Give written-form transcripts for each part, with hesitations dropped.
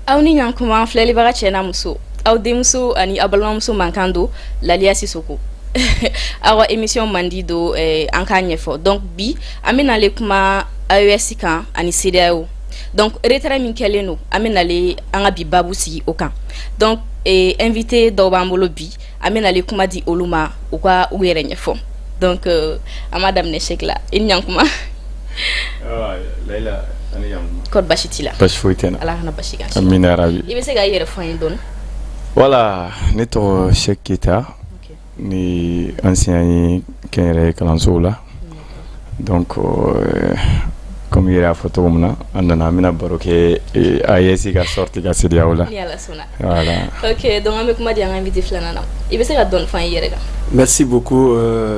Aw ni ɲankuma, filɛlibaga cɛ n'a muso, aw denmuso ani aw balimamuso mankan don, Laliya Sisoko. Aw ka émission mandi don, an k'a ɲɛfɔ. Donc bi, an bɛna ale kuma AES kan ani CEDEAO. Donc retrait min kɛlen don, an bɛna ale an ka bi babu sigi o kan. Donc invité dɔw b'an bolo bi, an bɛna ale kuma di olu ma, u ka u yɛrɛ ɲɛfɔ. Donc an b'a daminɛ Cheikh la. I ni ɲankuma. Layila, ani ɲankuma. Kɔri basi t'i la? Basi foyi tɛ n na. Ala kana basi k'an. Amina yarabi. I bɛ se k'i yɛrɛ fɔ an ye dɔɔni? Voilà, ne tɔgɔ Cheikh Keita, ni ancien ye kɛnyɛrɛye kalansow la. Donc comme i yɛrɛ y'a fɔ cogo min na, an nana, an bɛna baro kɛ AES ka sortie ka CEDEAO la. Ni Ala sɔnna. Voilà. Ok, donc an bɛ kuma di an ka invité filanan na. I bɛ se ka dɔɔni fɔ an ye i yɛrɛ kan? Merci beaucoup.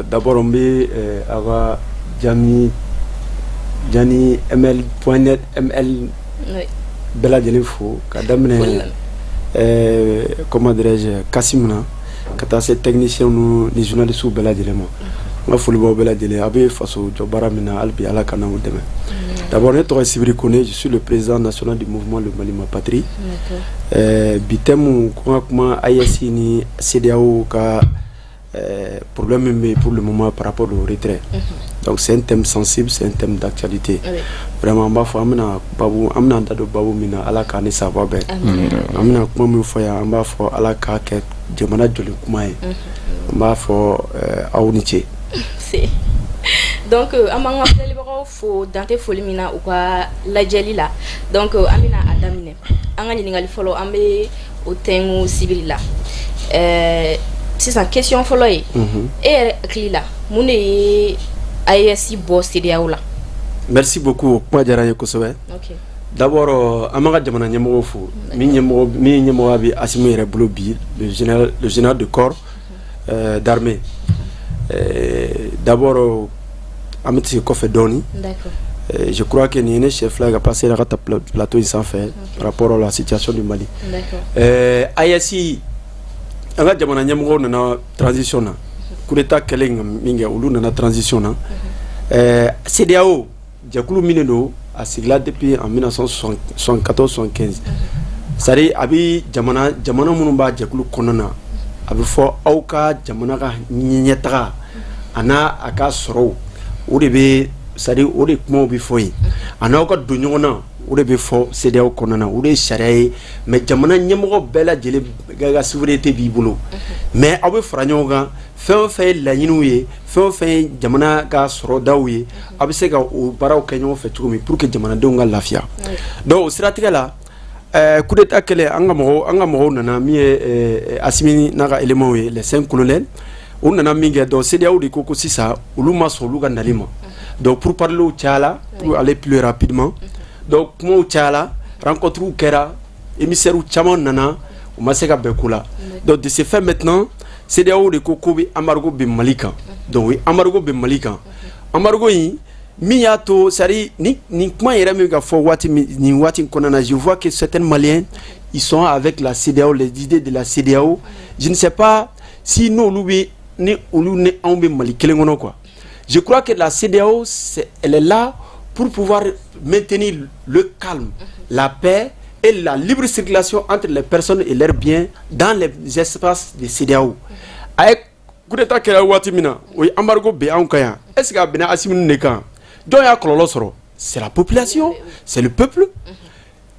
D'abord, n bɛ aw ka Jami Jani ML.net ML bɛɛ lajɛlen fo ka daminɛ comment dirais-je, Kasim na ka taa se technicien ni journalistes bɛɛ lajɛlen ma. N ka foli b'aw bɛɛ lajɛlen. A bɛ faso jɔ baara min na, hali bi Ala ka n'aw dɛmɛ. D'abord, ne tɔgɔ ye Sibiri Kone, je suis le président national du mouvement Le Mali ma patrie. Bi thème ko n ka kuma AES ni CEDEAO ka problème min bɛ pour le moment par rapport au retrait. Donc c'est un thème sensible, c'est un thème d'actualité. Vraiment, an b'a fɔ an bɛna babu, an bɛna da don babu min na, Ala k'a ni sababa bɛn. An bɛna kuma min fɔ yan, an b'a fɔ Ala k'a kɛ jamana jɔli kuma ye. An b'a fɔ aw ni ce. Donc an b'an ka filɛlibagaw fo dante foli min na u ka lajɛli la. Donc an bɛna a daminɛ. An ka ɲininkali fɔlɔ, an bɛ o tɛnku Sibiri la. Sisan, question fɔlɔ ye, e yɛrɛ hakili la, mun de ye AES bɔ CEDEAO la? Merci beaucoup, kuma diyara n ye kosɛbɛ. D'abord, an b'an ka jamana ɲɛmɔgɔw fo, min ɲɛmɔgɔ, min ɲɛmɔgɔya bɛ Assimi yɛrɛ bolo bi, le général de corps d'armée. D'abord, an bɛ segin kɔfɛ dɔɔni. Je crois que nin ye ne siɲɛ fila ye ka passer ka taa plateau in sanfɛ par rapport à la situation du Mali. AES, an ka jamana ɲɛmɔgɔw nana transition na, coup d'état kɛlen min kɛ, olu nana transition na. CEDEAO jɛkulu min de don, a sigila depuis en 1974 75, c'est à dire a bɛ jamana jamana minnu b'a jɛkulu kɔnɔna na, a bɛ fɔ aw ka jamana ka ɲɛtaga a n'a a ka sɔrɔw, o de bɛ, c'est à dire o de kumaw bɛ fɔ yen, a n'aw ka don ɲɔgɔn na, o de bɛ fɔ CEDEAO kɔnɔna na. O de ye sariya ye. Mais jamana ɲɛmɔgɔ bɛɛ lajɛlen ka souveraineté b'i bolo, mais aw bɛ fara ɲɔgɔn kan, fɛn o fɛn ye laɲiniw ye, fɛn o fɛn ye jamana ka sɔrɔdaw ye, a bɛ se ka o baaraw kɛ ɲɔgɔn fɛ cogo min pour que jamanadenw ka lafiya. Donc o siratigɛ la, coup d'état kɛlen, an ka mɔgɔw nana, min ye Assimi n'a ka éléments ye, les cinq colonels, u nana min kɛ, donc CEDEAO de ko ko sisan olu ma sɔn olu ka nali ma. Donc pourparlers cayala pour aller plus rapidement. Donc kumaw cayala, rencontres kɛra, émissaires caman nana, u ma se ka bɛn ko la. Donc de ce fait maintenant, CEDEAO de ko k'u bɛ embargo bin Mali kan. Donc u ye embargo bin Mali kan. Embargo in min y'a to, c'est à dire ni kuma yɛrɛ min ka fɔ waati min, nin waati in kɔnɔna na, je vois que certains Maliens, ils sont avec la CEDEAO, les idées de la CEDEAO. Je ne sais pas si n'olu bɛ ni olu ni anw bɛ Mali kelen kɔnɔ quoi. Je crois que la CEDEAO, elle est là pour pouvoir maintenir le calme, la paix et la libre circulation entre les personnes et leurs biens dans les espaces de CEDEAO. A ye coup d'état kɛra waati min na, o ye embargo bin anw kan yan. Est ce que a bɛnna Assimi de kan? Jɔn y'a kɔlɔlɔ sɔrɔ? C'est la population, c'est le peuple.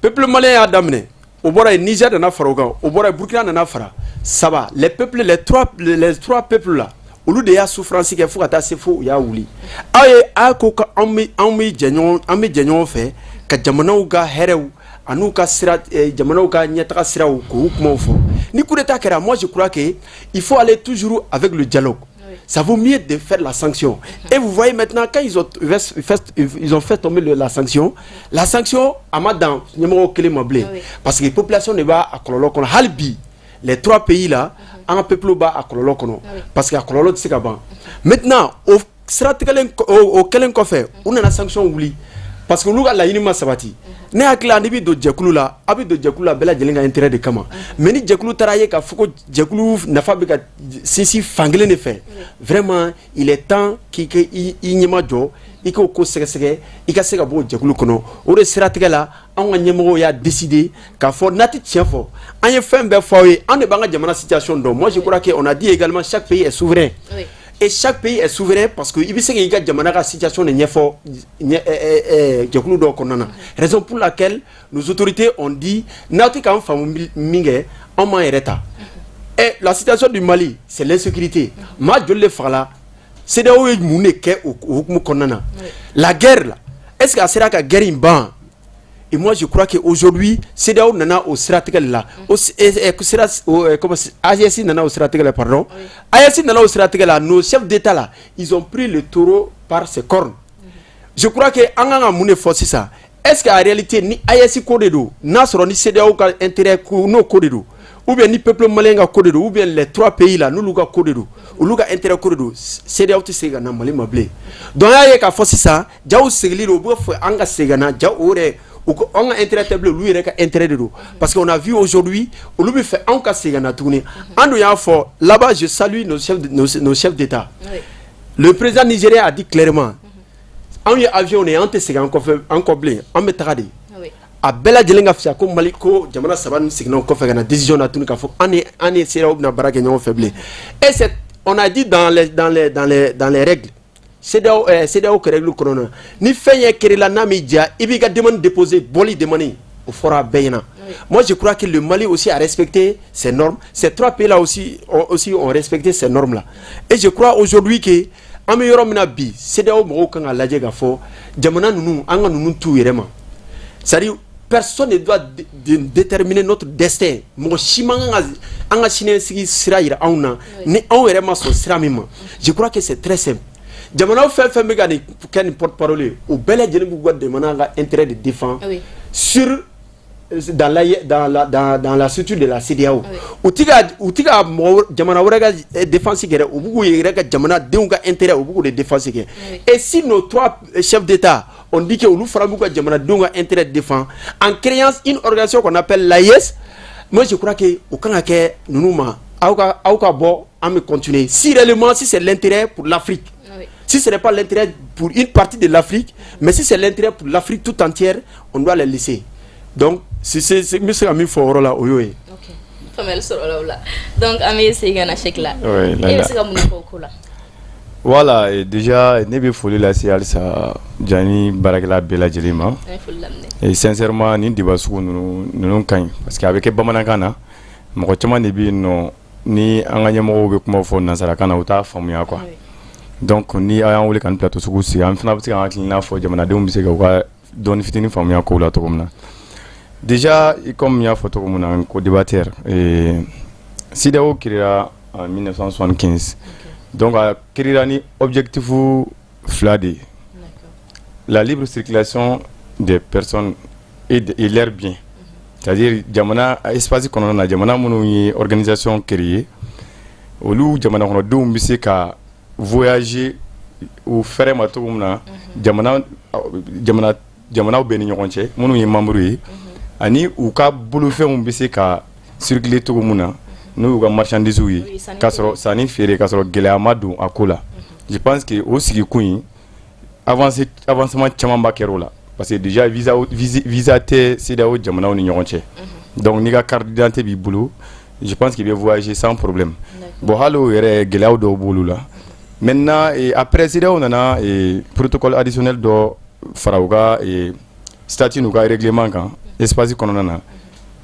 Peuple malien y'a daminɛ. O bɔra yen, Niger nana fara o kan. O bɔra yen, Burkina nana fara. Saba, les peuples, les trois peuples là, olu de y'a souffrance kɛ fo ka taa se fo u y'a wuli. Aw ye a ko ko anw bɛ jɛ ɲɔgɔn, an bɛ jɛ ɲɔgɔn fɛ ka jamanaw ka hɛrɛw an'u ka sira, jamanaw ka ɲɛtaga siraw, k'u kumaw fɔ. Ni coup d'état kɛra, moi je crois que il faut aller toujours avec le dialogue. Ça vaut mieux de faire la sanction. Et vous voyez maintenant, quand ils ont fait tomber la sanction, la sanction a ma dan ɲɛmɔgɔ kelen ma bilen, parce que population de b'a a kɔlɔlɔ kɔnɔ. Hali bi, les trois pays là, an ka peuple b'a a kɔlɔlɔ kɔnɔ, parce que a kɔlɔlɔ tɛ se ka ban. Maintenant, o siratigɛlen o kɛlen kɔfɛ, u nana sanction wuli. Parce que olu ka laɲini ma sabati. Ne hakili la, n'i bɛ don jɛkulu la, a bɛ don jɛkulu la bɛɛ lajɛlen ka intérêt de kama. Mais ni jɛkulu taara ye k'a fɔ ko jɛkulu nafa bɛ ka sinsin fankelen de fɛ, vraiment, il est temps k'i ka i ɲɛma jɔ, i k'o ko sɛgɛsɛgɛ, i ka se ka bɔ o jɛkulu kɔnɔ. O de siratigɛ la, anw ka ɲɛmɔgɔw y'a décider k'a fɔ n'a tɛ tiɲɛ fɔ, an ye fɛn bɛɛ fɔ aw ye, an de b'an ka jamana situation dɔn. Moi, je crois que on a dit également, chaque pays est souverain. Et chaque pays est souverain parce que i bɛ se k'i ka jamana ka situation de ɲɛfɔ jɛkulu dɔw kɔnɔna na. Raison pour laquelle nos autorités ont dit n'aw tɛ k'an faamu min kɛ, anw m'an yɛrɛ ta. Et la situation du Mali, c'est l'insécurité. Maa joli de fagala? CEDEAO ye mun de kɛ o hukumu kɔnɔna na? La guerre là, est-ce que a sera ka guerre in ban? Et moi, je crois qu'aujourd'hui, CEDEAO nana o siratigɛ de la. O sira, comment, AES nana o siratigɛ la, pardon. AES nana o siratigɛ la, nos chefs d'État là, ils ont pris le taureau par ses cornes. Je crois que an kan ka mun de fɔ sisan? Est-ce que en réalité ni AES ko de don, n'a sɔrɔ ni CEDEAO ka intérêt ko n'o ko de don, ou bien ni peuple malien ka ko de don, ou bien les trois pays là n'olu ka ko de don, olu ka intérêt ko de don, CEDEAO tɛ segin ka na Mali ma bilen. Donc an y'a ye k'a fɔ sisan, jaw seginli don, u bɛ fɛ an ka segin ka na ja o yɛrɛ u ko anw ka intérêt tɛ bilen, olu yɛrɛ ka intérêt de don, parce qu'on a vu aujourd'hui, olu bɛ fɛ anw ka segin ka na tuguni. An dun y'a fɔ là-bas, je salue nos chefs d'État. Le président nigérien a dit clairement, anw ye avion de ye, an tɛ segin an kɔfɛ, an kɔ bilen, an bɛ taga de. A bɛɛ lajɛlen ka fisa ko Mali ko jamana saba ninnu seginna kɔfɛ ka na décision na tuguni k'a fɔ an ni CEDEAO bɛna baara kɛ ɲɔgɔn fɛ bilen. Et c'est on a dit dans les règles CEDEAO, CEDEAO ka règle kɔnɔna na, ni fɛn ye kɛra la n'a m'i diya, i b'i ka demande déposer, bɔli demande, o fɔra a bɛɛ ɲɛna. Moi, je crois que le Mali aussi a respecté ces normes. Ces trois pays là aussi ont respecté ces normes là et je crois aujourd'hui que an bɛ yɔrɔ min na bi, CEDEAO mɔgɔw kan ka lajɛ k'a fɔ jamana ninnu, an ka ninnu t'u yɛrɛ ma. C'est à dire, personne ne doit déterminer notre destin. Mɔgɔ si man kan ka an ka siniɲɛsigi sira yira anw na ni anw yɛrɛ ma sɔn sira min ma. Je crois que c'est très simple. Jamana fɛn fɛn bɛ ka nin kɛ nin porte parole ye, u bɛɛ lajɛlen b'u ka jamana ka intérêt de défend sur dans la dans la dans, dans la structure de la CEDEAO. U ti ka mɔgɔ jamana wɛrɛ ka défense kɛ dɛ, u b'u yɛrɛ ka jamanadenw ka intérêt, u b'u de défense kɛ. Et si nos trois chefs d'État ont dit que olu fana b'u ka jamanadenw ka intérêt défend en créant une organisation qu'on appelle l'AES, moi, je crois que o kan ka kɛ ninnu ma, aw ka bɔ, an bɛ continuer. Si réellement, si c'est l'intérêt pour l'Afrique, si ce n'est pas l'intérêt pour une partie de l'Afrique, mais si c'est l'intérêt pour l'Afrique tout entière, on doit les laisser. Donc si c'est n bɛ se ka min fɔ o yɔrɔ la, o y'o ye. Ok, faamuyali sɔrɔla o la. Donc an bɛ segin ka na Cheick la. E bɛ se ka mun fɔ o ko la? Voilà, et déjà ne bɛ foli lase halisa Jani baarakɛla bɛɛ lajɛlen ma. An ye foli laminɛ. Et sincèrement, nin débat sugu ninnu ka ɲi parce que a bɛ kɛ bamanankan na. Mɔgɔ caman de bɛ yen nɔ, ni an ka ɲɛmɔgɔw bɛ kuma fɔ nansarakan na, u t'a faamuya quoi. Donc ni a y'an wele ka nin plateau sugu sigi, an fana bɛ se k'an hakilina fɔ, jamanadenw bɛ se ka u ka dɔɔni fitinin faamuya kow la cogo min na. Déjà, comme n y'a fɔ cogo min na, n ko débatteur, CEDEAO créera en 1975. Donc a créera ni objectif fila de ye: la libre circulation des personnes et leurs biens, c'est-à-dire jamana espace kɔnɔna na, jamana minnu ye organisation créer, olu jamana kɔnɔdenw bɛ se ka voyager u fɛrɛ ma cogo min na jamana jamana jamanaw bɛɛ ni ɲɔgɔn cɛ minnu ye membre ye, ani u ka bolofɛnw bɛ se ka circuler cogo min na n'u y'u ka marchandises ye, k'a sɔrɔ sanni feere, k'a sɔrɔ gɛlɛya ma don a ko la. Je pense que o sigikun in, avancé avancement camanba kɛra o la, parce que déjà visa tɛ CEDEAO jamanaw ni ɲɔgɔn cɛ. Donc n'i ka carte d'identité b'i bolo, je pense qu'il bɛ voyager sans problème. Bon, hali o yɛrɛ, gɛlɛyaw dɔw b'olu la. Maintenant, et après, CEDEAO nana protocole additionnel dɔ fara u ka statut n'u ka règlement kan espace kɔnɔna na.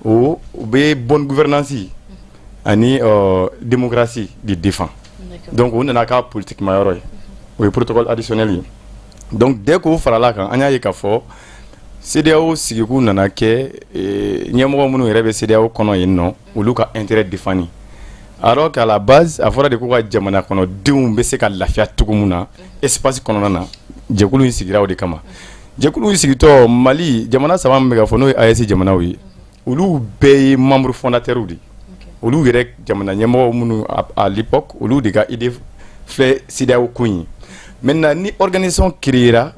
O bɛ bonne gouvernance ani démocratie de défend. Donc o nana k'a politique ma yɔrɔ ye, o ye protocole additionnel ye. Donc dès k'o farala kan, an y'a ye k'a fɔ CEDEAO sigikun nana kɛ ɲɛmɔgɔ minnu yɛrɛ bɛ CEDEAO kɔnɔ yen nɔ, olu ka intérêt défend, alors qu'à la base, a fɔra de ko ka jamana kɔnɔdenw bɛ se ka lafiya cogo min na espace kɔnɔna na. Jɛkulu in sigira o de kama. Jɛkulu in sigitɔ, Mali jamana saba min bɛ ka fɔ, n'o ye AES jamanaw ye, olu bɛɛ ye membre fondateur de ye. Olu yɛrɛ jamana ɲɛmɔgɔ minnu à l'époque, olu de ka idée filɛ CEDEAO ko in ye. Maintenant, ni organisation créera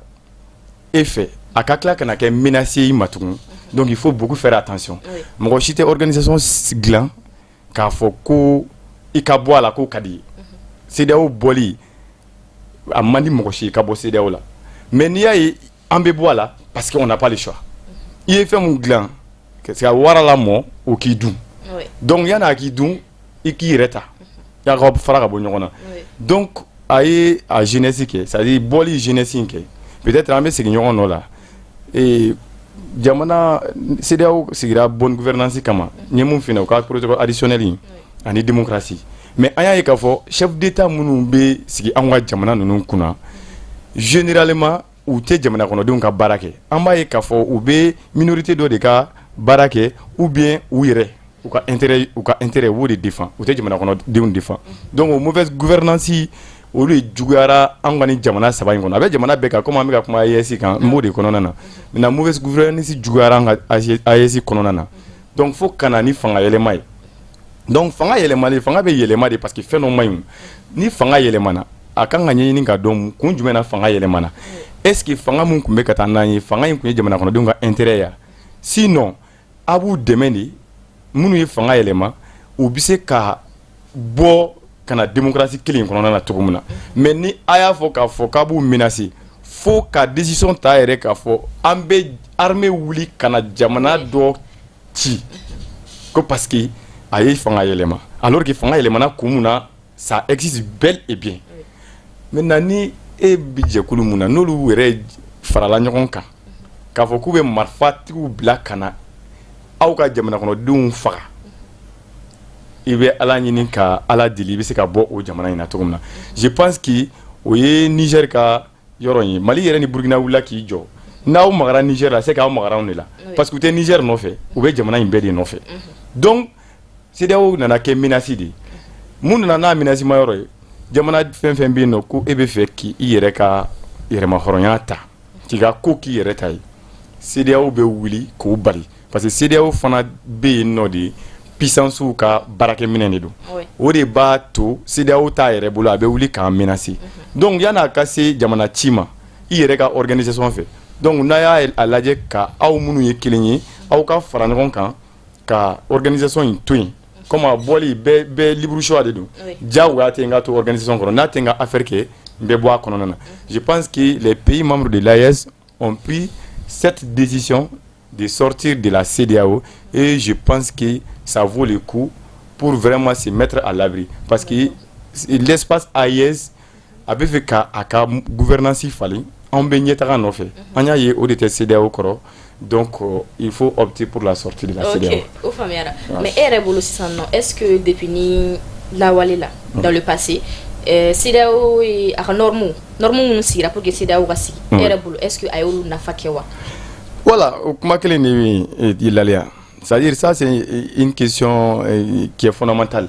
e fɛ A ka tila ka na kɛ menace ye i ma tugun. Donc il faut beaucoup faire attention. Mɔgɔ si tɛ organisation dilan k'a fɔ ko i ka bɔ a la k'o ka di ye. CEDEAO bɔli a man di mɔgɔ si i ka bɔ CEDEAO la, mais n'i y'a ye an bɛ bɔ a la, parce que on n'a pas le choix. I ye fɛn mun dilan ka wara lamɔ, o k'i dun. Donc yanni a k'i dun, i k'i yɛrɛ ta, i ka fara ka bɔ ɲɔgɔn na. Donc a ye a jeunesse kɛ, c'est à dire bɔli jeunesse in kɛ. Peut-être an bɛ segin ɲɔgɔn nɔ la. Ee, jamana CEDEAO sigira bonne gouvernance kama. N ye mun f'i ɲɛna, u ka protocole additionnel in ani démocratie. Mais an y'a ye k'a fɔ chef d'état minnu bɛ sigi anw ka jamana ninnu kunna, généralement u tɛ jamana kɔnɔdenw ka baara kɛ. An b'a ye k'a fɔ u bɛ minorité dɔ de ka baara kɛ, ou bien u yɛrɛ u ka intérêt, u b'o de défend, u tɛ jamana kɔnɔdenw défend. Donc o mauvaise gouvernance, olu de juguyara an ka ni jamana saba in kɔnɔ. A bɛ jamana bɛɛ kan, komi an bɛ ka kuma AES kan, n b'o de kɔnɔna na. Maintenant, mauvaise gouvernance juguyara an ka AES kɔnɔna na. Donc fo ka na ni fanga yɛlɛma ye. Donc fanga yɛlɛmali, fanga bɛ yɛlɛma de parce que fɛn dɔ man ɲi. Ni fanga yɛlɛmana, a kan ka ɲɛɲini ka dɔn kun jumɛn na fanga yɛlɛmana. Est ce que fanga mun tun bɛ ka taa n'an ye, fanga in tun ye jamana kɔnɔdenw ka intérêt ya? Sinon a b'u dɛmɛ de. Minnu ye fanga yɛlɛma, u bɛ se ka bɔ ka na démocratie kelen in kɔnɔna na cogo min na. Mais ni a y'a fɔ k'a fɔ k'a b'u menacer, fo ka décision ta yɛrɛ k'a fɔ an bɛ armée wuli ka na jamana dɔ ci ko parce que a ye fanga yɛlɛma, alors que fanga yɛlɛmana kun mun na, ça existe bel et bien. Maintenant, ni e bɛ jɛkulu mun na, n'olu yɛrɛ farala ɲɔgɔn kan k'a fɔ k'u bɛ marifatigiw bila ka na aw ka jamana kɔnɔdenw faga, i bɛ Ala ɲini ka Ala deli i bɛ se ka bɔ o jamana in na cogo min na. Je pense que o ye Niger ka yɔrɔ in ye. Mali yɛrɛ ni Burukina wulila k'i jɔ. N'aw magara Niger la, c'est k'aw magara anw de la, parce que u tɛ Niger nɔfɛ, u bɛ jamana in bɛɛ de nɔfɛ. Donc CEDEAO nana kɛ menace de ye. Mun nana n'a menace ma yɔrɔ ye? Jamana fɛn fɛn bɛ yen nɔ ko e bɛ fɛ k'i yɛrɛ ka yɛrɛmahɔrɔnya ta, k'i ka ko k'i yɛrɛ ta ye, CEDEAO bɛ wuli k'o bali, parce que CEDEAO fana bɛ yen nɔ de, puissance ka baarakɛminɛ de don. O de b'a to CEDEAO t'a yɛrɛ bolo, a bɛ wuli k'an menacer. Donc yan'a ka se jamana ci ma, i yɛrɛ ka organisation fɛ. Donc n'a y'a a lajɛ ka aw minnu ye kelen ye, aw ka fara ɲɔgɔn kan ka organisation in to yen, comme a bɔli bɛɛ bɛɛ libre choix de don. Diyagoya tɛ n ka to organisation kɔnɔ, n'a tɛ n ka affaire kɛ, n bɛ bɔ a kɔnɔna na. Je pense que les pays membres de l'AES ont pris cette décision de sortir de la CEDEAO et je pense que ça vaut le coup pour vraiment se mettre à l'abri, parce que l'espace AES a bɛ fɛ ka a ka gouvernance falen. Anw bɛ ɲɛtaga nɔfɛ, an y'a ye o de tɛ CEDEAO kɔrɔ. Donc il faut opter pour la sortie de la CEDEAO. Ok, o faamuyara. Mais e yɛrɛ bolo sisan nɔ, est ce que depuis ni lawale la, dans le passé, CEDEAO ye a ka norme minnu sigira pour que CEDEAO ka sigi, e yɛrɛ bolo, est ce que a y'olu nafa kɛ wa? Voilà, o kuma kelen de bɛ yen, Laliya. C'est-à-dire, ça, c'est une question qui est fondamentale.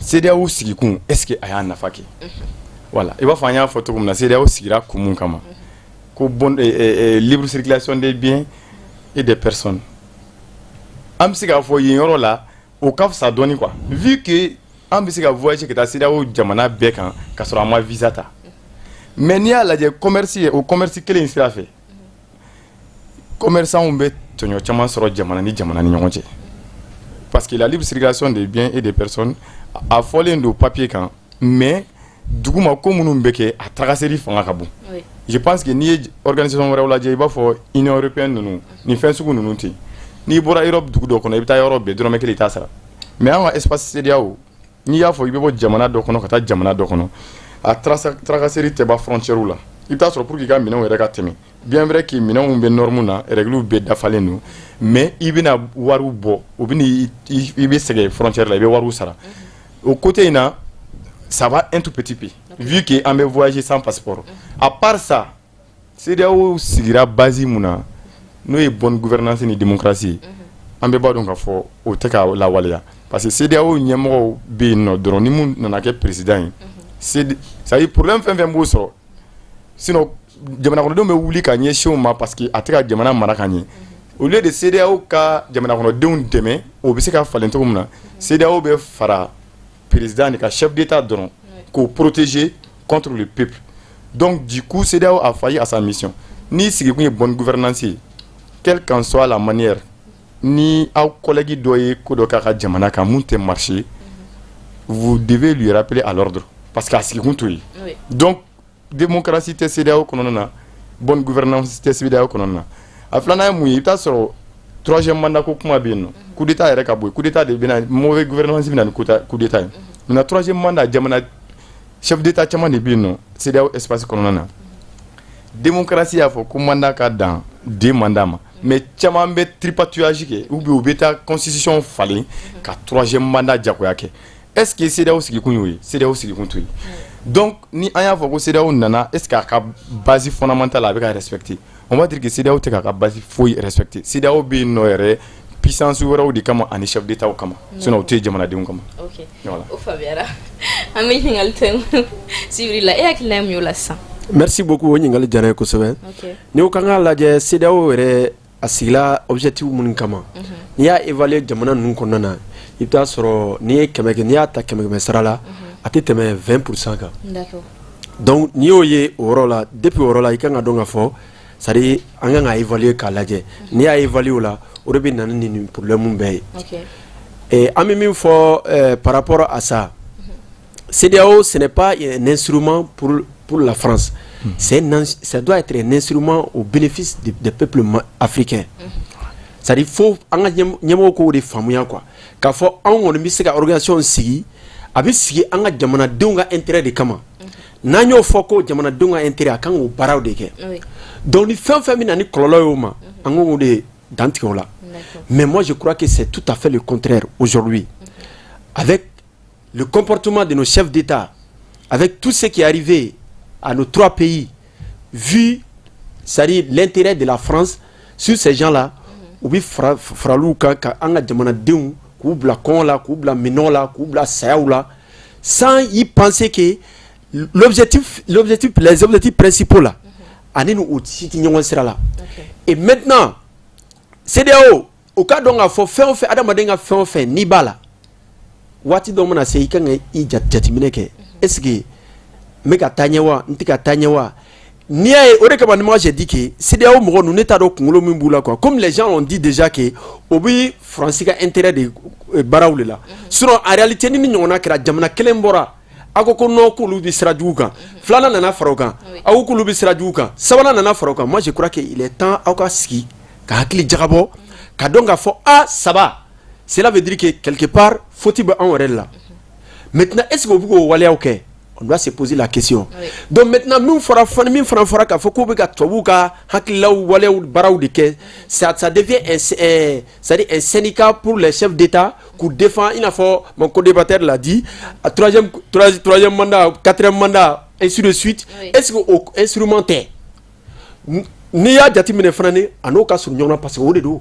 CEDEAO sigikun, est-ce que a y'a nafa kɛ? Voilà, i b'a fɔ an y'a fɔ cogo min na, CEDEAO sigira kun mun kama? Ko bonne libre circulation des biens et des personnes. An bɛ se k'a fɔ yen yɔrɔ la, o ka fisa dɔɔni quoi, vu que an bɛ se ka voyager ka taa CEDEAO jamana bɛɛ kan ka sɔrɔ an ma visa ta. Mais n'i y'a lajɛ commerce ye, o commerce kelen in sira fɛ, commerçants bɛ tɔɲɔ caman sɔrɔ jamana ni jamana ni ɲɔgɔn cɛ, parce que la libre circulation des biens et des personnes, a fɔlen don papier kan, mais duguma ko minnu bɛ kɛ, a tracasserie fanga ka bon. Je pense que n'i ye organisation wɛrɛw lajɛ, i b'a fɔ Union européenne ninnu, nin fɛn sugu ninnu tɛ yen. N'i bɔra Europe dugu dɔ kɔnɔ, i bɛ taa yɔrɔ bɛɛ, dɔrɔmɛ kelen i t'a sara. Mais an ka espace CEDEAO, n'i y'a fɔ i bɛ bɔ jamana dɔ kɔnɔ ka taa jamana dɔ kɔnɔ, a tracasserie tɛ ban frontière la. I bɛ taa sɔrɔ pour que i ka minɛnw yɛrɛ ka tɛmɛ, bien vrai que minɛnw bɛ norme na, règles bɛɛ dafalen don, mais i bɛna wariw bɔ, o bɛ i bɛ sɛgɛn frontière la, i bɛ wariw sara. O côté in na, ça va un tout petit peu, vu que an bɛ voyager sans passeport. À part ça, CEDEAO sigira base mun na, n'o ye bonne gouvernance ni démocratie ye, an bɛɛ b'a dɔn k'a fɔ o tɛ ka lawaleya, parce que CEDEAO ɲɛmɔgɔw bɛ yen nɔ dɔrɔn. Ni mun nana kɛ président ye, c'est à dire problème fɛn fɛn b'o sɔrɔ, sinon jamana kɔnɔdenw bɛ wuli ka ɲɛsin o ma, parce que a tɛ ka jamana mara ka ɲɛ. Au lieu de CEDEAO ka jamana kɔnɔdenw dɛmɛ, o bɛ se ka falen cogo min na, CEDEAO bɛ fara président de ka chef d'État dɔrɔn k'o protéger contre le peuple. Donc du coup, CEDEAO a failli à sa mission. N'i sigikun ye bonne gouvernance ye, quelle qu'en soit la manière, ni aw collègue dɔ ye ko dɔ k'a ka jamana kan mun tɛ marcher, vous devez lui rappeler à l'ordre, parce que a sigikun t'o ye. Donc démocratie tɛ CEDEAO kɔnɔna na, bonne gouvernance tɛ CEDEAO kɔnɔna na. A filanan ye mun ye? I bɛ taa sɔrɔ troisième mandat ko kuma bɛ yen nɔ. Coup d'état yɛrɛ ka bɔ yen, coup d'état de bɛna, mauvaise gouvernance bɛ na ni coup d'état ye. Maintenant, troisième mandat, jamana chef d'état caman de bɛ yen nɔ CEDEAO espace kɔnɔna na. Démocratie y'a fɔ ko mandat ka dan deux mandats ma, mais caman bɛ tripatouillage kɛ ou bien u bɛ taa constitution falen ka troisième mandat jagoya kɛ. Est ce que CEDEAO sigikun y'o ye? CEDEAO sigikun t'o ye. Donc ni an y'a fɔ ko CEDEAO nana, est ce que a ka base fondamentale a bɛ ka respecter? On va dire que CEDEAO tɛ k'a ka base foyi respecter. CEDEAO bɛ yen nɔ yɛrɛ puissance wɛrɛw de kama ani chef d'état kama, sinon o tɛ jamanadenw kama. Ok. Voilà. O faamuyara. An bɛ ɲininkali tɛ sibiri la. E hakilina ye mun ye o la sisan? Merci beaucoup, o ɲininkali diyara n ye kosɛbɛ. N'i ko k'an k'a lajɛ, CEDEAO yɛrɛ a sigila objectif minnu kama, n'i y'a évaluer jamana ninnu kɔnɔna na, i bɛ taa sɔrɔ n'i ye kɛmɛ kɛ, n'i y'a ta kɛmɛ kɛmɛ sara la, a tɛ tɛmɛ 20 % kan. Donc n'i y'o ye o yɔrɔ la, depuis o yɔrɔ la, i kan ka dɔn ka fɔ, c'est à dire an kan ka évaluer k'a lajɛ. N'i y'a évaluer o la, o de bɛ na ni nin problème bɛɛ ye. Et an bɛ min fɔ par rapport à ça, CEDEAO, ce n'est pas un instrument pour la France. Ça doit être un instrument au bénéfice des peuples africains. C'est-à-dire fo an ka ɲɛmɔgɔw k'o de faamuya quoi. K'a fɔ anw kɔni bɛ se ka organisation sigi, a bɛ sigi an ka jamanadenw ka intérêt de kama. N'an y'o fɔ ko jamanadenw ka intérêt, a kan k'o baaraw de kɛ. Donc ni fɛn o fɛn bɛ na ni kɔlɔlɔ ye o ma, an k'o de dantigɛ o la. Mais moi, je crois que c'est tout à fait le contraire aujourd'hui. Avec le comportement de nos chefs d'État, avec tout ce qui est arrivé à nos trois pays, vu, c'est-à-dire l'intérêt de la France sur ces gens-là, u bɛ fara faraliw kan ka an ka jamanadenw k'u bila kɔngɔ la, k'u bila minɔgɔ la, k'u bila sayaw la, sans y penser que l'objectif, les objectifs principaux là, ani ni o si tɛ ɲɔgɔn sira la. Et maintenant, CEDEAO, u ka dɔn k'a fɔ fɛn o fɛn, adamaden ka fɛn o fɛn n'i b'a la, waati dɔ mana se, i kan ka i jateminɛ kɛ: est ce que n bɛ ka taa ɲɛ wa, n tɛ ka taa ɲɛ wa? N'i y'a ye, o de kama ni moi j'ai dit que CEDEAO mɔgɔ ninnu, ne t'a dɔn kunkolo min b'u la quoi. Comme les gens ont dit déjà que o bɛ Faransi ka intérêt de baaraw de la. Sinon en réalité, ni ɲɔgɔnna kɛra, jamana kelen bɔra, aw ko ko non, k'olu bɛ sira jugu kan, filanan nana fara o kan, aw ko k'olu bɛ sira jugu kan, sabanan nana fara o kan, moi je crois que il est temps aw ka sigi ka hakili jagabɔ ka dɔn k'a fɔ a saba, cela veut dire que quelque part faute bɛ anw yɛrɛ de la. Maintenant, est ce que u bɛ k'o waleyaw kɛ? On doit se poser la question. Donc maintenant, min fɔra fana, min fana fɔra k'a fɔ k'u bɛ ka tubabuw ka hakililaw waleyaw baaraw de kɛ, ça devient un c'est-à-dire un syndicat pour les chefs d'État k'u défend, i n'a fɔ mon co-débatteur l'a dit, à troisième mandat, quatrième mandat, ainsi de suite. Est-ce que o instrument tɛ? N'i y'a jateminɛ fana, ni a n'o ka surun ɲɔgɔn na, parce que o de don.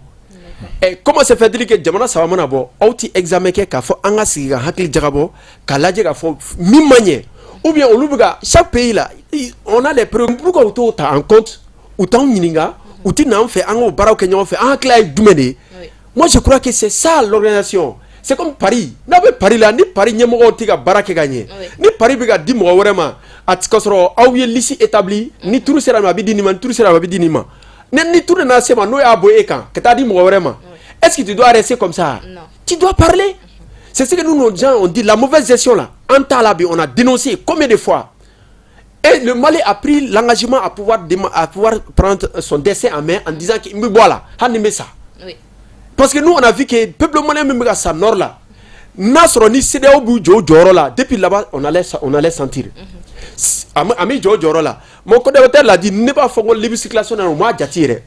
Comment se fait-il que jamana saba mana bɔ, aw ti examen kɛ k'a fɔ an ka sigi ka hakili jagabɔ k'a lajɛ k'a fɔ min ma ɲɛ, ou bien olu bɛ ka chaque pays là, on a les problèmes, pourquoi u t'o ta en compte, u t'anw ɲininka, u ti n'an fɛ an k'o baaraw kɛ ɲɔgɔn fɛ? An hakili ye jumɛn de ye? Moi je crois que c'est ça l'organisation. C'est comme Paris. N'a bɛ Paris la, ni Paris ɲɛmɔgɔw tɛ ka baara kɛ ka ɲɛ, ni Paris bɛ ka di mɔgɔ wɛrɛ ma, a ti ka sɔrɔ aw ye liste établie, ni tour sera ma, a bɛ di nin ma, ni tour sera ma, a bɛ di nin ma, ni tour nana se ma, n'o y'a bɔ e kan ka taa di mɔgɔ wɛrɛ ma, est-ce que tu dois rester comme ça? Non. Tu dois parler. C'est ce que nous, nos gens ont dit, la mauvaise gestion là, an t'a la bi, on a dénoncé combien de fois? Et le Mali a pris l'engagement à pouvoir prendre son destin en main en disant qu'il me voilà, hali ni ça. Parce que nous, on a vu que peuple malien min bɛ ka sa nord la, n'a sɔrɔ ni CEDEAO b'u jɔ o jɔyɔrɔ la, depuis là-bas, on allait sentir. A m'i jɔ o jɔyɔrɔ la. Mon co-débatteur l'a dit, ne b'a fɔ ko libre circulation na, u m'a jate yɛrɛ.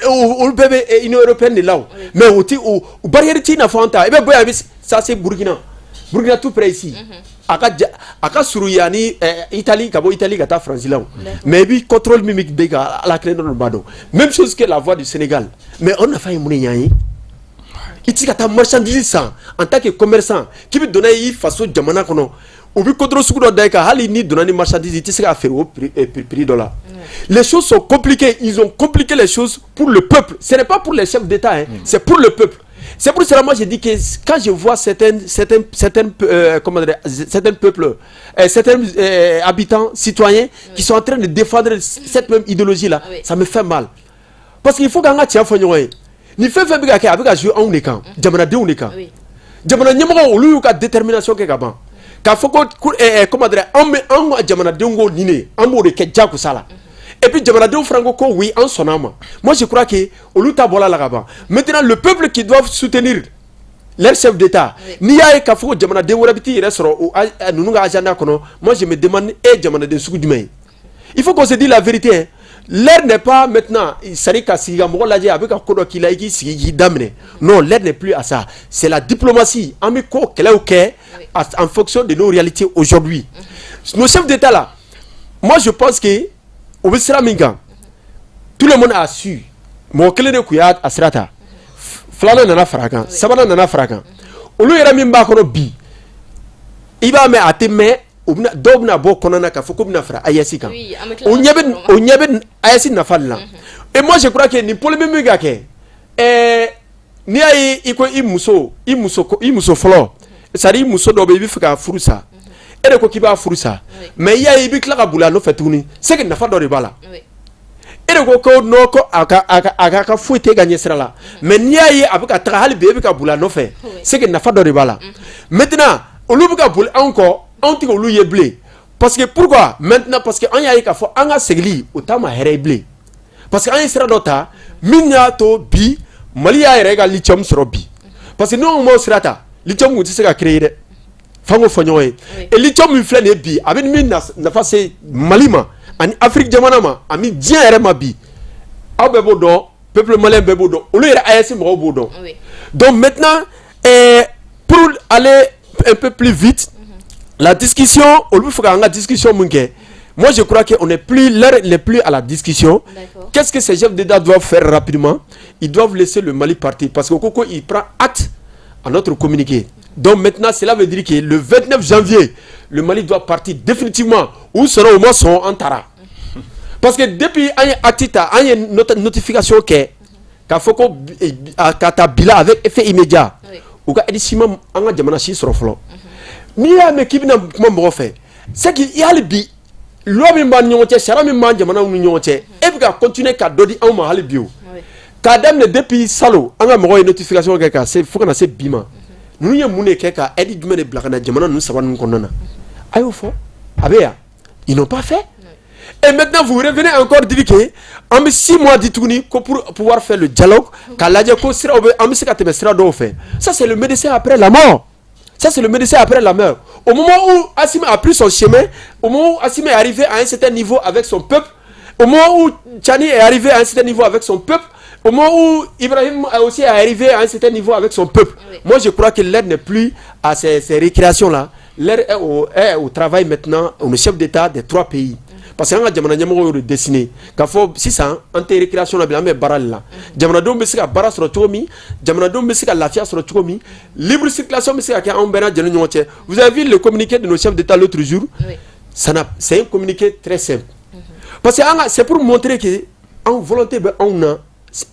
Olu bɛɛ bɛ Union européenne de la o. Mais o ti o barrière t'i n'a fɔ an ta. I bɛ bɔ yan, i bɛ ça c'est Burkina. Burkina tout près ici. A ka ja, a ka surun yan ni Italie, ka bɔ Italie ka taa France la o. Mais i bi contrôle min bɛ ka Ala kelen dɔrɔn de b'a dɔn. Même chose que la voie du Sénégal. Mais o nafa ye mun de ɲɛ an ye? I tɛ se ka taa marchandise san en tant que commerçant k'i bɛ donna i faso jamana kɔnɔ, u bɛ contrôle sugu dɔ da i kan, hali n'i donna ni marchandise, i tɛ se k'a feere o prix dɔ la. Les choses sont compliquées, ils ont compliqué les choses pour le peuple. Ce n'est pas pour les chefs d'État, hein, c'est pour le peuple. C'est pour cela, moi, je dis que quand je vois certains, comment dire, certains peuples, certains habitants, citoyens qui sont en train de défendre cette même idéologie-là, ça me fait mal. Parce qu'il faut qu'an ka tiɲɛ fɔ ɲɔgɔn ye. Ni fɛn fɛn bɛ ka kɛ, a bɛ ka jouer anw de kan, jamanadenw de kan. Jamana ɲɛmɔgɔw, olu y'u ka détermination kɛ ka ban. K'a fɔ ko, comment dire, an bɛ an ka jamanadenw ko nin de, an b'o de kɛ jagosa la. Et puis jamanadenw fana ko ko oui, an sɔnna a ma. Moi, je crois que olu ta bɔra la ka ban. Maintenant, le peuple qui doit soutenir leur chef d'État, n'i y'a ye k'a fɔ ko jamanaden wɛrɛ bɛ t'i yɛrɛ sɔrɔ o ninnu ka agenda kɔnɔ, moi, je me demande, e ye jamanaden sugu jumɛn ye? Il faut qu'on se dise la vérité, hein. L'heure n'est pas maintenant, c'est-à-dire ka sigi ka mɔgɔ lajɛ, a bɛ ka ko dɔ k'i la, i k'i sigi k'i daminɛ. Non, l'heure n'est plus à ça. C'est la diplomatie. An bɛ ko kɛlɛw kɛ en fonction de nos réalités aujourd'hui. Nos chefs d'État là, moi, je pense que u bɛ sira min kan, tout le monde a su. Mɔgɔ kelen de tun y'a a sira ta, filanan nana fara a kan, sabanan nana fara a kan. Olu yɛrɛ min b'a kɔnɔ bi, i b'a mɛn, a tɛ mɛn, u bɛna, dɔw bɛna bɔ kɔnɔna na k'a fɔ k'u bɛna fara AES kan. Oui, an bɛ tila O ka ɲɛ bɛ se o ma. O ɲɛ bɛ AES nafa de la. Et moi, je crois que nin polémique min ka kɛ, n'i y'a ye i ko i muso fɔlɔ, c'est à dire i muso dɔ bɛ yen, i bɛ fɛ k'a furu sa, e de ko k'i b'a furu sa, mais i y'a ye i bɛ tila ka boli a nɔfɛ tuguni, c'est que nafa dɔ de b'a la. E de ko ko non, ko a ka foyi t'e ka ɲɛsira la, mais n'i y'a ye a bɛ ka taga hali bi, e bɛ ka boli a nɔfɛ, c'est que nafa dɔ de b'a la. Maintenant, olu bɛ ka boli anw kɔ, anw tɛ k'olu ye bilen. Parce que pourquoi maintenant? Parce que an y'a ye k'a fɔ an ka segili o t'an ma hɛrɛ ye bilen, parce que an ye sira dɔ ta min y'a to bi Mali y'a yɛrɛ ka lithium sɔrɔ bi. Parce que n'anw m'o sira ta, lithium tun tɛ se ka créer dɛ, f'an k'o fɔ ɲɔgɔn ye. Et lithium min filɛ nin ye bi, a bɛ min nafa se Mali ma ani Afrique jamana ma ani diɲɛ yɛrɛ ma bi, aw bɛɛ b'o dɔn, peuple malien bɛɛ b'o dɔn, olu yɛrɛ AES mɔgɔw b'o dɔn. Donc maintenant, pour aller un peu plus vite la discussion, olu bɛ fɛ k'an ka discussion mun kɛ, moi, je crois que on est plus l'heure n'est plus à la discussion. Qu'est-ce que ces chefs d'État doivent faire rapidement? Ils doivent laisser le Mali partir, parce que koko il prend acte à notre communiqué. Donc maintenant, cela veut dire que le 29 janvier, le Mali doit partir définitivement. U sɔnna, u ma sɔn, an taara. Parce que depuis an ye acte ta, an ye notification kɛ k'a fɔ ko ka taa bila avec effet immédiat, u ka aide si ma an ka jamana si sɔrɔ fɔlɔ. N'i y'a mɛn k'i bɛna kuma mɔgɔ fɛ, c'est que hali bi loi min b'an ni ɲɔgɔn cɛ, sariya min b'an jamanaw ni ɲɔgɔn cɛ, e bɛ ka continuer ka dɔ di anw ma hali bi. O k'a daminɛ depuis salon, an ka mɔgɔw ye notification kɛ ka se fo ka na se bi ma, ninnu ye mun de kɛ ka aide jumɛn de bila ka na jamana ninnu saba ninnu kɔnɔna na? A y'o fɔ, a bɛ yan, ils n'ont pas fait. Et maintenant, vous revenez encore dire que an bɛ 6 mois di tuguni ko pour pouvoir faire le dialogue, k'a lajɛ ko siraw bɛ, an bɛ se ka tɛmɛ sira dɔw fɛ. Ça, c'est le médecin après la mort. Ça, c'est le médecin après la mort. Au moment où Assimi a pris son chemin, au moment où Assimi est arrivé à un certain niveau avec son peuple, au moment où Tchani est arrivé à un certain niveau avec son peuple, au moment où Ibrahim aussi est arrivé à un certain niveau avec son peuple, moi, je crois que l'heure n'est plus à ces récréations-là. L'heure est au travail maintenant, au chef d'État des trois pays. Parce que an ka jamana ɲɛmɔgɔ y'o de dessiné k'a fɔ sisan an tɛ récréation na bilen, an bɛ baara de la. Jamanadenw bɛ se ka baara sɔrɔ cogo min, jamanadenw bɛ se ka lafiya sɔrɔ cogo min, libre circulation bɛ se ka kɛ anw bɛɛ lajɛlen ɲɔgɔn cɛ. Vous avez vu le communiqué de nos chefs d'État l'autre jour? Ça n'a c'est un communiqué très simple, parce que an ka, c'est pour montrer que an volonté bɛ anw na.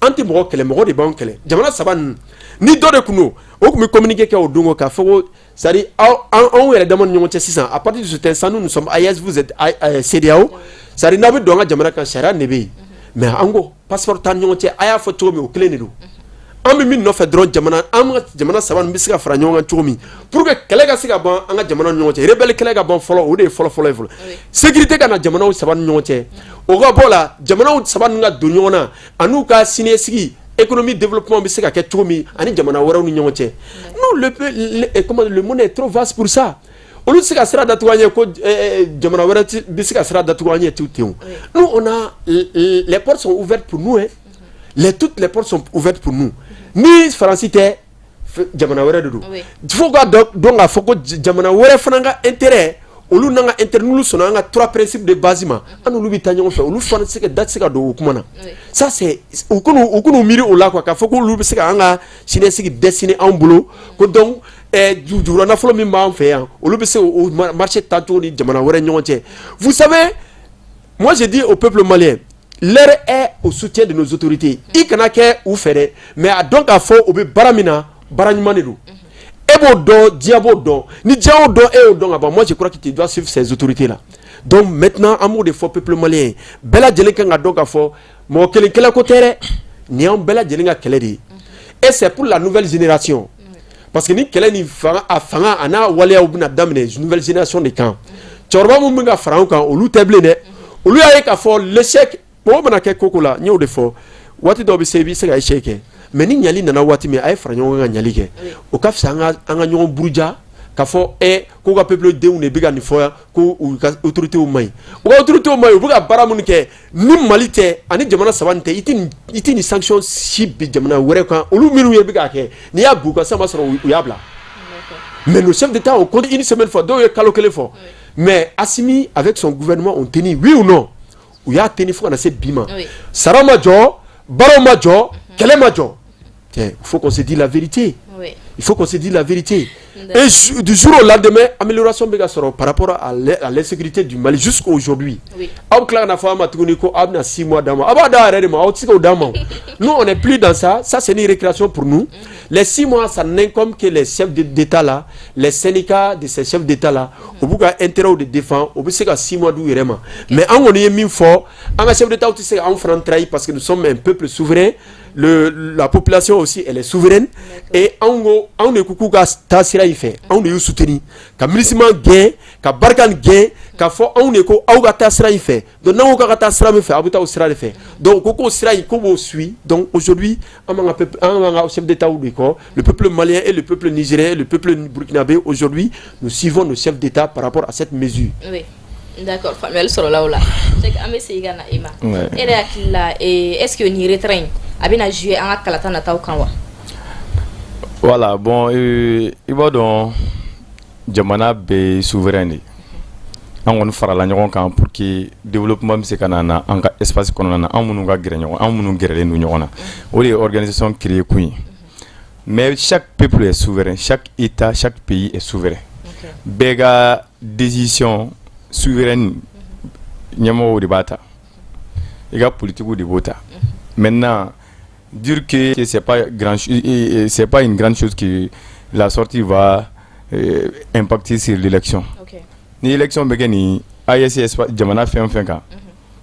An tɛ mɔgɔ kɛlɛ, mɔgɔ de b'anw kɛlɛ. Jamana saba ninnu ni dɔ de kun don, o tun bɛ communiqué kɛ o don k'a fɔ ko, c'est à dire aw anw yɛrɛ dama ni ɲɔgɔn cɛ sisan, à partir de cet instant, nous, nous sommes AES, vous êtes CEDEAO, c'est à dire n'aw bɛ don an ka jamana kan, sariya de bɛ yen, mais an ko passeport t'an ni ɲɔgɔn cɛ. A y'a fɔ cogo min, o kelen de don. An bɛ min nɔfɛ dɔrɔn, jamana, an ka jamana saba ninnu bɛ se ka fara ɲɔgɔn kan cogo min pour que kɛlɛ ka se ka ban an ka jamana ni ɲɔgɔn cɛ, rebelle kɛlɛ ka ban fɔlɔ, o de ye fɔlɔ fɔlɔ ye fɔlɔ. Sécurité ka na jamanaw saba ni ɲɔgɔn cɛ, o ka bɔ la, jamanaw saba ninnu ka don ɲɔgɔn na, an'u ka siniɲɛsigi, économie, développement bɛ se ka kɛ cogo min ani jamana wɛrɛw ni ɲɔgɔn cɛ. Non, comment, le monde est trop vaste pour ça. Olu tɛ se ka sira datugu an ɲɛ ko jamana wɛrɛ bɛ se ka sira datugu an ɲɛ ten o. Nous, on a les portes sont ouvertes pour nous, hein. Les toutes les portes sont ouvertes pour nous. Ni Faransi tɛ, jamana wɛrɛ de don. Fo ka dɔn k'a fɔ ko jamana wɛrɛ fana ka intérêt, olu n'an ka intérêt, n'olu sɔnna an ka trois principes de base ma, an n'olu bɛ taa ɲɔgɔn fɛ. Olu fana tɛ se ka da tɛ se ka don o kuma na. Ça, c'est u k'u miiri o la quoi, k'a fɔ k'olu bɛ se ka an ka siniɲɛsigi dessiner anw bolo, ko donc jukɔrɔ nafolo min b'an fɛ yan, olu bɛ se o marché tacogo ni jamana wɛrɛ ɲɔgɔn cɛ. Vous savez, moi, je dis au peuple malien, l'heure est au soutien de nos autorités. I kana kɛ u fɛ dɛ, mais a dɔn k'a fɔ u bɛ baara min na. Baara ɲuman de don. E b'o dɔn, diɲɛ b'o dɔn. Ni diɲɛ y'o dɔn, e y'o dɔn ka ban, moi je crois que tu dois suivre ces autorités là. Donc maintenant, an b'o de fɔ peuple malien ye, bɛɛ lajɛlen kan ka dɔn k'a fɔ mɔgɔ kelen kɛlɛ ko tɛ dɛ, nin y'anw bɛɛ lajɛlen ka kɛlɛ de ye. Et c'est pour la nouvelle génération, parce que ni kɛlɛ nin fanga, a fanga a n'a waleyaw bɛna daminɛ nouvelle génération de kan. Cɛkɔrɔba minnu bɛ ka fara anw kan, olu tɛ bilen dɛ. Olu y'a ye k'a fɔ l'échec, mɔgɔ mana kɛ koko la, n y'o de fɔ, waati dɔw bɛ se, i bɛ se ka échec kɛ, mais ni ɲali nana waati min, a ye fara ɲɔgɔn kan ka ɲali kɛ, o ka fisa an ka ɲɔgɔn buruja k'a fɔ ɛ k'u ka peuple denw de bɛ ka nin fɔ yan, ko u ka autorités ma ɲi, u ka autorités ma ɲi. U bɛ ka baara minnu kɛ ni Mali tɛ ani jamana saba nin tɛ, i tɛ nin sanction si bi jamana wɛrɛ kan. Olu minnu ye bɛ k'a kɛ, n'i y'a bu u ka sisan, b'a sɔrɔ u y'a bila. Mais nos chefs d'État ont compté une semaine fɔ, dɔw ye kalo kelen fɔ, mais Assimi avec son gouvernement ont tenu, oui ou non? U y'a tenu fo ka na se bi ma. Sara ma jɔ, baaraw ma jɔ, kɛlɛ ma jɔ. Il faut qu'on se dise la vérité. Il faut qu'on se dise la vérité. Et du jour au lendemain, amélioration bɛ ka sɔrɔ par rapport à l'insécurité du Mali jusqu'à aujourd'hui. Aw bɛ tila ka na fɔ an ma tuguni ko aw bɛna 6 mois d'an ma. Aw b'a d'a yɛrɛ de ma, aw tɛ se k'o d'an ma. Nous, on n'est plus dans ça. Ça, c'est une récréation pour nous. Les 6 mois, ça n'incombe que les chefs d'État là, les syndicats de ces chefs d'État là, u b'u ka intérêt de défend, u bɛ se ka 6 mois d'u yɛrɛ ma. Mais an kɔni ye min fɔ, an ka chef d'État tɛ se k'anw fana trahir, parce que nous sommes un peuple souverain. La population aussi, elle est souveraine. Et anw ko, anw de ko k'u ka taa sira in fɛ, anw de y'u soutenir ka MINUSMA gɛn, ka Barkhane gɛn, ka fɔ anw de ko aw ka taa sira in fɛ. Donc n'aw ko k'a ka taa sira min fɛ, aw bɛ taa o sira de fɛ. Donc ko k'o sira in, k'o b'o suit. Donc aujourd'hui, an b'an ka peuple, an b'an ka chef d'État de kɔ. Le peuple malien et le peuple nigérien et le peuple burkinabé, aujourd'hui, nous suivons nos chefs d'État par rapport à cette mesure. Oui. D'accord, faamuyali sɔrɔla o la. An bɛ segin ka na e ma. E yɛrɛ hakili la, est ce que nin retrait in a bɛna jouer an ka kalata nataw kan wa? Voilà, bon, i b'a dɔn, jamana bɛɛ ye souverain de ye. An kɔni farala ɲɔgɔn kan pour que développement bɛ se ka na an ka espace kɔnɔna na, an minnu ka gɛrɛ ɲɔgɔn, an minnu gɛrɛlen don ɲɔgɔn na, o de ye organisation créer kun ye. Mais chaque peuple est souverain, chaque état, chaque pays est souverain. Bɛɛ ka décision souveraine, ɲɛmɔgɔw de b'a ta, i ka politigiw de b'o ta. Maintenant, dire que c'est pas une grande chose que la sortie va impacter sur l'élection. Ni élection bɛ kɛ nin AES jamana fɛn o fɛn kan,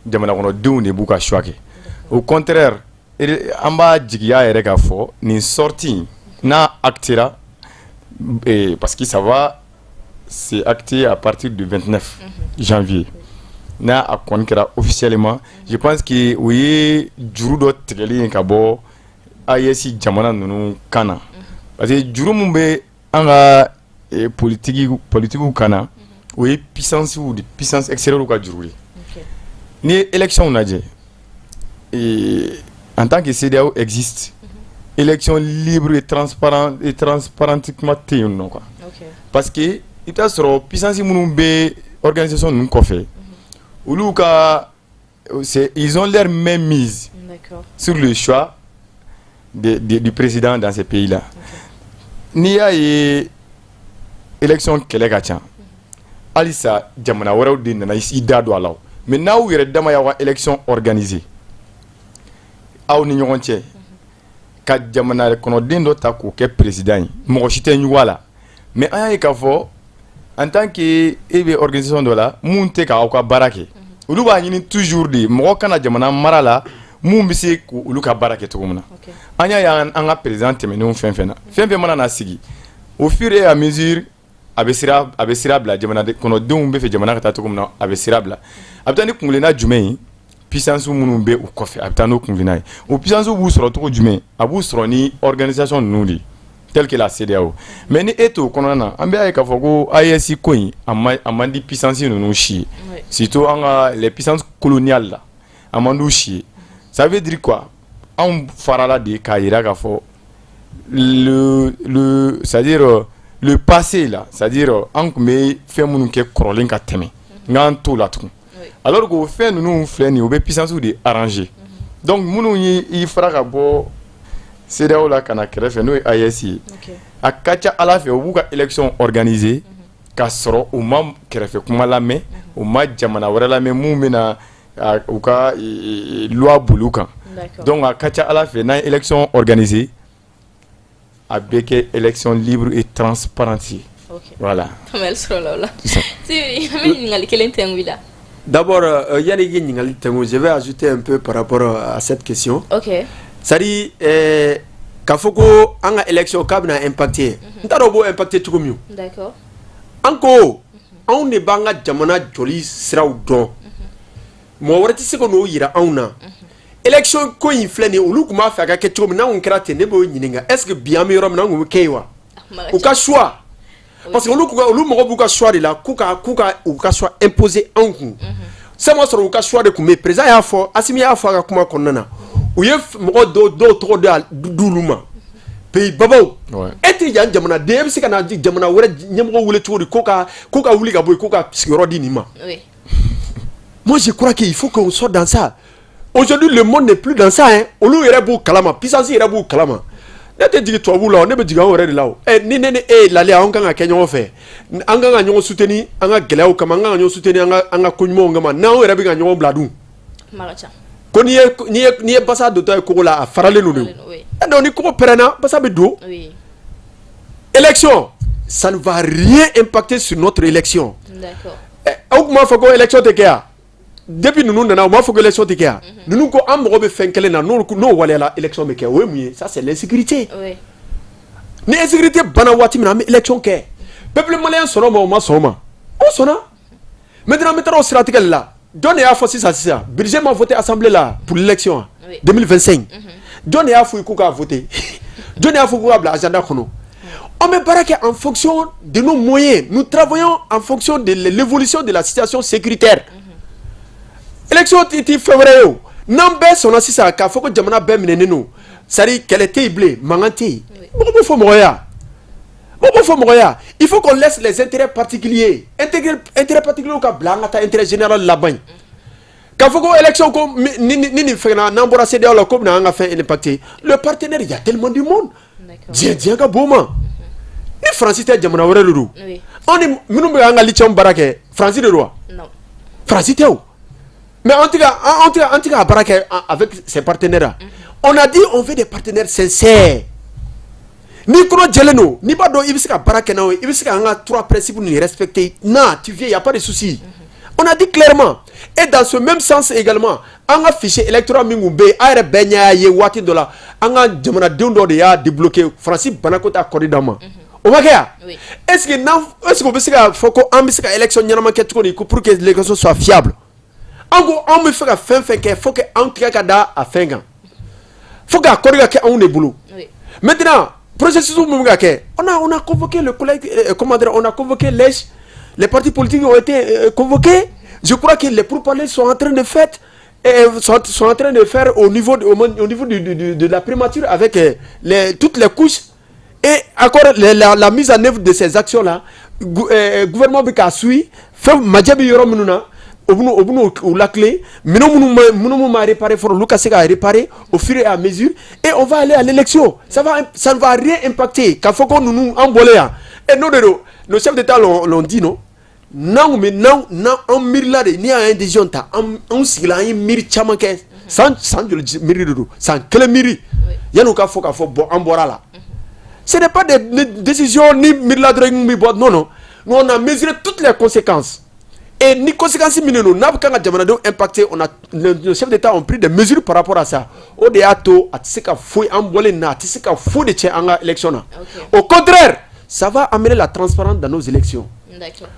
jamana kɔnɔdenw de b'u ka choix kɛ. Au contraire, an b'a jigiya yɛrɛ k'a fɔ nin sortie n'a actera, parce que ça va c'est acté à partir du 29 janvier, n'a a kɔni kɛra officiellement, je pense que o ye juru dɔ tigɛli ye ka bɔ AES jamana ninnu kan na, parce que juru min bɛ an ka politigiw kan na, o ye puissance de, puissance extérieure ka juru ye. N'i ye élection lajɛ, en tant que CEDEAO existe, élection libre et transparent et transparentement tɛ yen nɔ quoi, parce que i bɛ taa sɔrɔ puissance minnu bɛ organisation ninnu kɔfɛ, olu ka c'est ils ont leur main mise sur le choix du président dans ces pays-là. N'i y'a ye élection kɛlɛ ka ca halisa, jamana wɛrɛw de nana i da don a la. Mais n'aw yɛrɛ dama y'aw ka élection organiser aw ni ɲɔgɔn cɛ, ka jamana kɔnɔden dɔ ta k'o kɛ président ye, mɔgɔ si tɛ ɲugu a la. Mais an y'a ye k'a fɔ, en tant que e bɛ organisation dɔ la mun tɛ k'aw ka baara kɛ, olu b'a ɲini toujours de mɔgɔ kana jamana mara la mun bɛ se k'olu ka baara kɛ cogo min na. An y'a ye an ka président tɛmɛnenw fɛn fɛn na, fɛn fɛn mana na sigi, au fur et à mesure a bɛ sira bila. Jamana kɔnɔdenw bɛ fɛ jamana ka taa cogo min na, a bɛ sira bila. A bɛ taa ni kunkilenna jumɛn ye? Puissance minnu bɛ u kɔfɛ, a bɛ taa n'o kunkilenna ye. O puissance b'u sɔrɔ cogo jumɛn? A b'u sɔrɔ ni organisation ninnu de ye, tel que la CEDEAO. Mais ni e t'o kɔnɔna na, an bɛ ye k'a fɔ ko AES ko in, a man di puissance ninnu si ye, surtout an ka les puissances coloniales la, a man d'u si ye. Ça veut dire quoi? Anw farala de k'a jira k'a fɔ le c'est à dire le passé là, c'est à dire an tun bɛ fɛn minnu kɛ kɔrɔlen ka tɛmɛ, n'an t'o la tugun, alors que o fɛn ninnu filɛ nin ye, o bɛ puissance de arranger. Donc minnu ye i fara ka bɔ CEDEAO la ka na kɛrɛfɛ, n'o ye AES ye, a ka ca Ala fɛ u b'u ka élection organiser k'a sɔrɔ u ma kɛrɛfɛ kuma lamɛn, u ma jamana wɛrɛ lamɛn mun bɛna u ka loi boli u kan. Donc a ka ca Ala fɛ, n'an ye élection organiser, A bɛ kɛ élection libre et transparente ye. Voilà. Faamuyali sɔrɔla o la. Sidi, an bɛ ɲininkali kelen tɛngu i la. D'abord, yanni i k'i ɲininkali tɛngu, je vais ajouter un peu par rapport à cette question. C'est-à-dire k'a fɔ ko an ka élection k'a bɛna impacter, n t'a dɔn o b'o impacter cogo min. An ko anw de b'an ka jamana jɔli siraw dɔn, mɔgɔ wɛrɛ tɛ se ka n'o yira anw na. Élection ko in filɛ nin ye, olu tun b'a fɛ a ka kɛ cogo min, n'anw kɛra ten, ne b'o ɲininka, est ce que bi an bɛ yɔrɔ min na, an tun bɛ kɛ yen wa? U ka choix, parce que olu olu mago b'u ka choix de la, k'u ka u ka choix imposer anw kun. Sɛ ma sɔrɔ u ka choix de tun bɛ yen. Président y'a fɔ, Assimi y'a fɔ a ka kuma kɔnɔna na, u ye mɔgɔ dɔw tɔgɔ d'olu ma, pays babaw. E tɛ yan jamanaden, e bɛ se ka na jamana wɛrɛ ɲɛmɔgɔ wele cogo di ko ka wuli ka bɔ yen, ko ka sigiyɔrɔ di nin ma? Moi, je crois qu'il faut qu'on sorte dans ça. Aujourd'hui, le monde n'est plus dans ça, hein. Olu yɛrɛ b'u kalama, puissance yɛrɛ b'u kalama. Ne tɛ jigin tubabuw la o, ne bɛ jigin anw yɛrɛ de la o. Ɛ, ni ne ni e ye lale, anw kan ka kɛ ɲɔgɔn fɛ, an kan ka ɲɔgɔn soutenir an ka gɛlɛyaw kama, an kan ka ɲɔgɔn soutenir an ka ko ɲumanw kama. N'anw yɛrɛ bɛ ka ɲɔgɔn bila dun? Kuma ka ca. Ko n'i ye basa dontɔ ye kogo la, a faralen don de o. Donc ni kogo pɛrɛnna, basa bɛ don. Élection, ça ne va rien impacter sur notre élection. Aw tun b'a fɔ ko élection tɛ kɛ yan. Depuis ninnu nana, u m'a fɔ ko élection tɛ kɛ yan. Ninnu ko an mago bɛ fɛn kelen na, n'o waleyala, élection bɛ kɛ. O ye mun ye? Ça, c'est l'insécurité. Ni insécurité banna waati min na, an bɛ élection kɛ. Peuple malien sɔnna o ma, o ma sɔn o ma, o sɔnna. Maintenant, an bɛ taa o siratigɛ de la. Jɔn de y'a fɔ sisan sisan budget ma voté assemblée la pour l'élection 2025? Jɔn de y'a fɔ k'u k'a voté? Jɔn de y'a fɔ k'u k'a bila agenda kɔnɔ? An bɛ baara kɛ en fonction de nos moyens. Nous travaillons en fonction de l'évolution de la situation sécuritaire. Élection ti fɛn wɛrɛ ye o. N'an bɛɛ sɔnna sisan k'a fɔ ko jamana bɛɛ minɛnen don, c'est à dire kɛlɛ tɛ yen bilen, mankan tɛ yen, mɔgɔ b'o fɔ mɔgɔ ye wa? Mɔgɔ b'o fɔ mɔgɔ ye wa? Il faut qu'on laisse les intérêts particuliers, intérêt particulier ka bila, an ka taa intérêt général laban ye. K'a fɔ ko élection ko ni nin fɛn na, n'an bɔra CEDEAO la, ko bɛna an ka fɛn impacter. Le partenaire, il y a tellement de monde. Diɲɛ ka bon ma. Ni Faransi tɛ, jamana wɛrɛ de don. Anw ni minnu bɛ an ka lithium baara kɛ, Faransi de don wa? Faransi tɛ o. Mais an tɛ ka baara kɛ avec ces partenaires là. On a dit on veut des partenaires sincères. N'i kɔnɔ jɛlen don, n'i b'a dɔn i bɛ se ka baara kɛ n'anw ye, i bɛ se k'an ka trois principes ninnu respecter, na, tu viens, y a pas de souci. On a dit clairement. Et dans ce même sens également, an ka fichier électoral min kun bɛ yen, a yɛrɛ bɛɛ ɲɛ y'a ye waati dɔ la, an ka jamanadenw dɔ de y'a débloqué, Faransi banna ko t'a kɔdi d'an ma. O ma kɛ yan? Est ce que o bɛ se ka fɔ ko an bɛ se ka élection ɲɛnama kɛ cogo di ko pour que l'élection soit fiable? An ko anw bɛ fɛ ka fɛn fɛn kɛ, faut que an tigɛ ka da a fɛn kan, faut que a kɔdi ka kɛ anw de bolo. Maintenant, processus min bɛ ka kɛ, on a convoqué le collègue, comment dire, on a convoqué les partis politiques ont été convoqués. Je crois que les pourparlers sont en train de faire sont en train de faire au niveau de la primature avec toutes les couches et encore la mise en œuvre de ces actions là. Gouvernement bɛ k'a suit, fɛn majɛ bɛ yɔrɔ minnu na, o bɛn'o u laclé, minɛn minnu ma réparer fɔlɔ, olu ka se ka réparer au fur et à mesure, et on va aller à l'élection. Ça ne va rien impacter. K'a fɔ ko ninnu an bɔlen yan et n'o de don, nos chefs d'État l'ont dit, non? N'an kun bɛ n'an n'an an miirila de, n'i y'an décision ta, an sigila, an ye miiri caman kɛ, san joli miiri de don, san kelen miiri yanni u ka fɔ k'a fɔ bon, an bɔra la. Ce n'est pas des décisions ni miirila dɔrɔn i bɛ bɔ. Non, non, nous, on a mesuré toutes les conséquences et ni conséquences minnu don n'a bɛ kan ka jamanadenw impacter, on a nos chefs d'État ont pris des mesures par rapport à ça. O de y'a to a tɛ se ka foyi, an bɔlen na, a tɛ se ka foyi de tiɲɛ an ka élection na. Au contraire, ça va amener la transparence dans nos élections.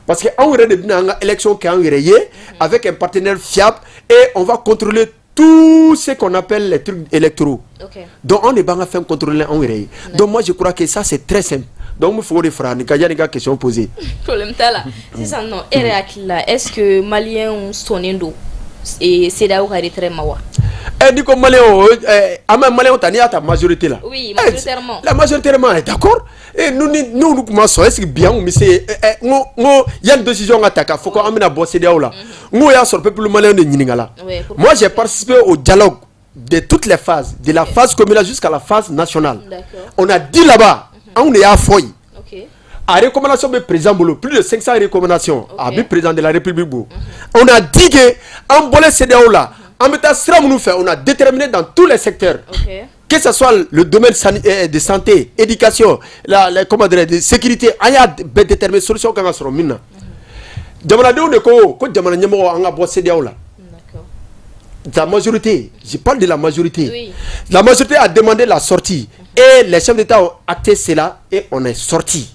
Parce que anw yɛrɛ de bɛna an ka élection kɛ an yɛrɛ ye avec un partenaire fiable et on va contrôler tout ce qu'on appelle les trucs électoraux. Donc anw de b'an ka fɛn contrôler anw yɛrɛ ye. Donc moi, je crois que ça, c'est très simple. Donc n bɛ fɛ o de fara nin kan yanni ka question poser. Problème t'a la. Sisan nɔ, e yɛrɛ hakili la, est ce que maliyɛnw sɔnnen don CEDEAO ka retrait ma wa? Ɛ, n'i ko maliyɛnw, an bɛ maliyɛnw ta, n'i y'a ta majorité la. Oui, majoritairement. La majoritairement est d'accord. Et nous, ni n'olu tun ma sɔn, est ce que bi an tun bɛ se ɛ n ko yanni décision ka ta k'a fɔ ko an bɛna bɔ CEDEAO la, n ko y'a sɔrɔ peuple malien de ɲininka la. Moi, j'ai participé au dialogue de toutes les phases, de la phase communale jusqu'à la phase nationale. On a dit là-bas, anw de y'a fɔ yen. A recommandation bɛ président bolo, plus de 500 recommandations a bɛ président de la République bolo. On a dit que an bɔlen CEDEAO la, an bɛ taa sira minnu fɛ, on a déterminé dans tous les secteurs. Que ce soit le domaine de santé, éducation, la, comment dire, de sécurité, an y'a bɛɛ déterminer, solution kan ka sɔrɔ min na. Jamanadenw de ko ko jamana ɲɛmɔgɔ, an ka bɔ CEDEAO la. La majorité, je parle de la majorité. La majorité a demandé la sortie et les chefs d'État ont acté cela et on est sorti.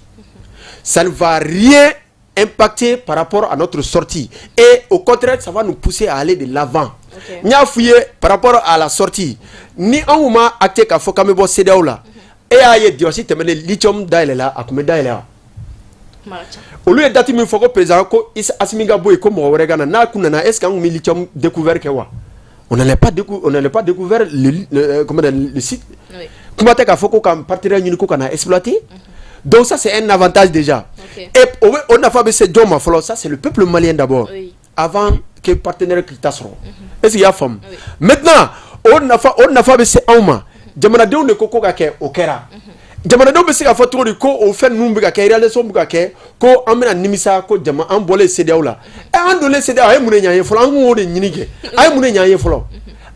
Ça ne va rien impacter par rapport à notre sortie et au contraire, ça va nous pousser à aller de l'avant. N y'a f'i ye, par rapport à la sortie, ni anw ma acté k'a fɔ k'an bɛ bɔ CEDEAO la, e y'a ye dimanche tɛmɛnen, lithium dayɛlɛla, a tun bɛ dayɛlɛ wa? Olu ye date min fɔ ko président ko Assimi ka bɔ yen, ko mɔgɔ wɛrɛ ka na, n'a kun nana, est ce que an tun bɛ lithium découvert kɛ wa? On n'allait pas découvert le, comment dire, le site. Kuma tɛ k'a fɔ ko ka partenaire ɲini ko ka na exploiter. Donc ça, c'est un avantage déjà. Et o nafa bɛ se jɔn ma fɔlɔ? Ça, c'est le peuple malien d'abord, avant que partenaire k'i ta sɔrɔ. Est-ce que i y'a faamu? Maintenant, o nafa bɛ se anw ma. Jamanadenw de ko ko ka kɛ, o kɛra. Jamanadenw bɛ se k'a fɔ cogo di ko o fɛn ninnu bɛ ka kɛ, réalisation bɛ ka kɛ, ko an bɛna nimisa ko jama an bɔlen CEDEAO la? Ɛ, an donnen CEDEAO, a ye mun de ɲɛ an ye fɔlɔ? An kun k'o de ɲini kɛ. A ye mun de ɲɛ an ye fɔlɔ?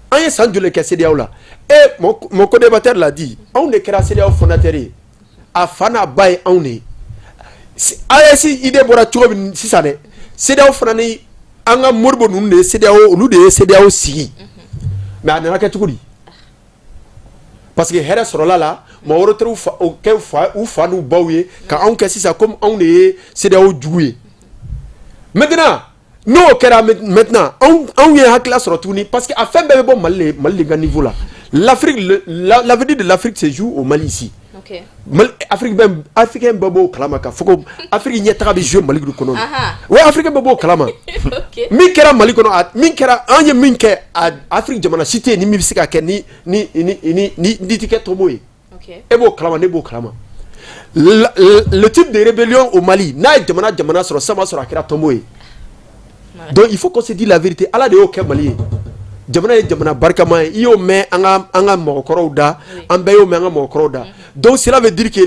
An ye san joli kɛ CEDEAO la? E, mon co-débatteur l'a dit, anw de kɛra CEDEAO fondateur ye. A fa n'a ba ye anw de ye. AES idée bɔra cogo min sisan dɛ, CEDEAO fana ni an ka Modibo ninnu de ye CEDEAO, olu de ye CEDEAO sigi. Mais a nana kɛ cogo di? Parce que hɛrɛ sɔrɔla la, mɔgɔ wɛrɛ taara fa o kɛ fa u fa n'u baw ye ka anw kɛ sisan comme anw de ye CEDEAO jugu ye. Maintenant, n'o kɛra, maintenant anw ye hakilila sɔrɔ tuguni, parce que a fɛn bɛɛ bɛ bɔ Mali de, Mali de ka niveau la. L'Afrique, l'avenir de l'Afrique se joue au Mali ici. Mali, Afrique bɛ, africain bɛɛ b'o kalama k'a fɔ ko Afrique ɲɛtaga bɛ jouer Mali de kɔnɔ. Ouais, africain bɛɛ b'o kalama. Min kɛra Mali kɔnɔ, min kɛra, an ye min kɛ a Afrique jamana si tɛ yen ni min bɛ se ka kɛ ni ti kɛ tomo ye. E b'o kalama, ne b'o kalama. Le type de rébellion au Mali, n'a ye jamana jamana sɔrɔ, san ma sɔrɔ, a kɛra tomo ye. Donc il faut qu'on se dise la vérité. Ala de y'o kɛ Mali ye. Jamana ye jamana barikama ye. I y'o mɛn an ka mɔgɔkɔrɔw da, an bɛɛ y'o mɛn an ka mɔgɔkɔrɔw da. Donc cela veut dire que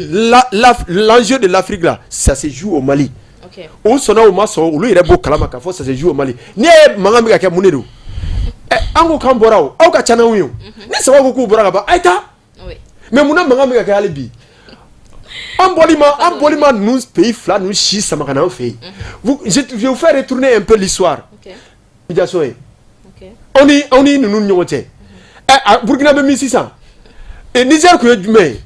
l'enjeu de l'Afrique là, ça se joue au Mali. O sɔnna, o ma sɔn, olu yɛrɛ b'o kalama k'a fɔ ça se joue au Mali. N'i ye mankan bɛ ka kɛ, mun de don? Ɛ, an ko k'an bɔra o, aw ka ca n'anw ye o. Ni saba ko k'u bɔra ka ban, a ye taa. Mais munna mankan bɛ ka kɛ hali bi? An bɔli ma ninnu pays fila ninnu si sama ka na an fɛ yen. Je vais vous faire retourner un peu l'histoire. Médiation ye anw ni ninnu ni ɲɔgɔn cɛ. Ɛ, Burkina bɛ min sisan? Et Niger tun ye jumɛn ye?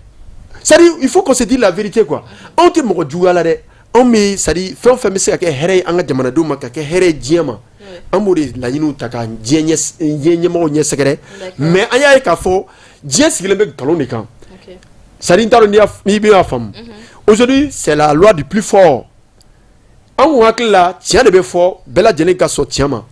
C'est à dire, il faut qu'on se dise la vérité, quoi. Anw tɛ mɔgɔ juguya la dɛ. Anw bɛ, c'est à dire, fɛn o fɛn bɛ se ka kɛ hɛrɛ ye an ka jamanadenw ma, ka kɛ hɛrɛ ye diɲɛ ma, an b'o de laɲiniw ta ka diɲɛ ɲɛmɔgɔw ɲɛ sɛgɛrɛ. Mais an y'a ye k'a fɔ diɲɛ sigilen bɛ nkalon de kan. C'est à dire, n t'a dɔn n'i bɛ faamu. Aujourd'hui, c'est la loi du plus fort. An kun hakili la, tiɲɛ de bɛ fɔ, bɛɛ lajɛlen ka sɔn tiɲɛ ma.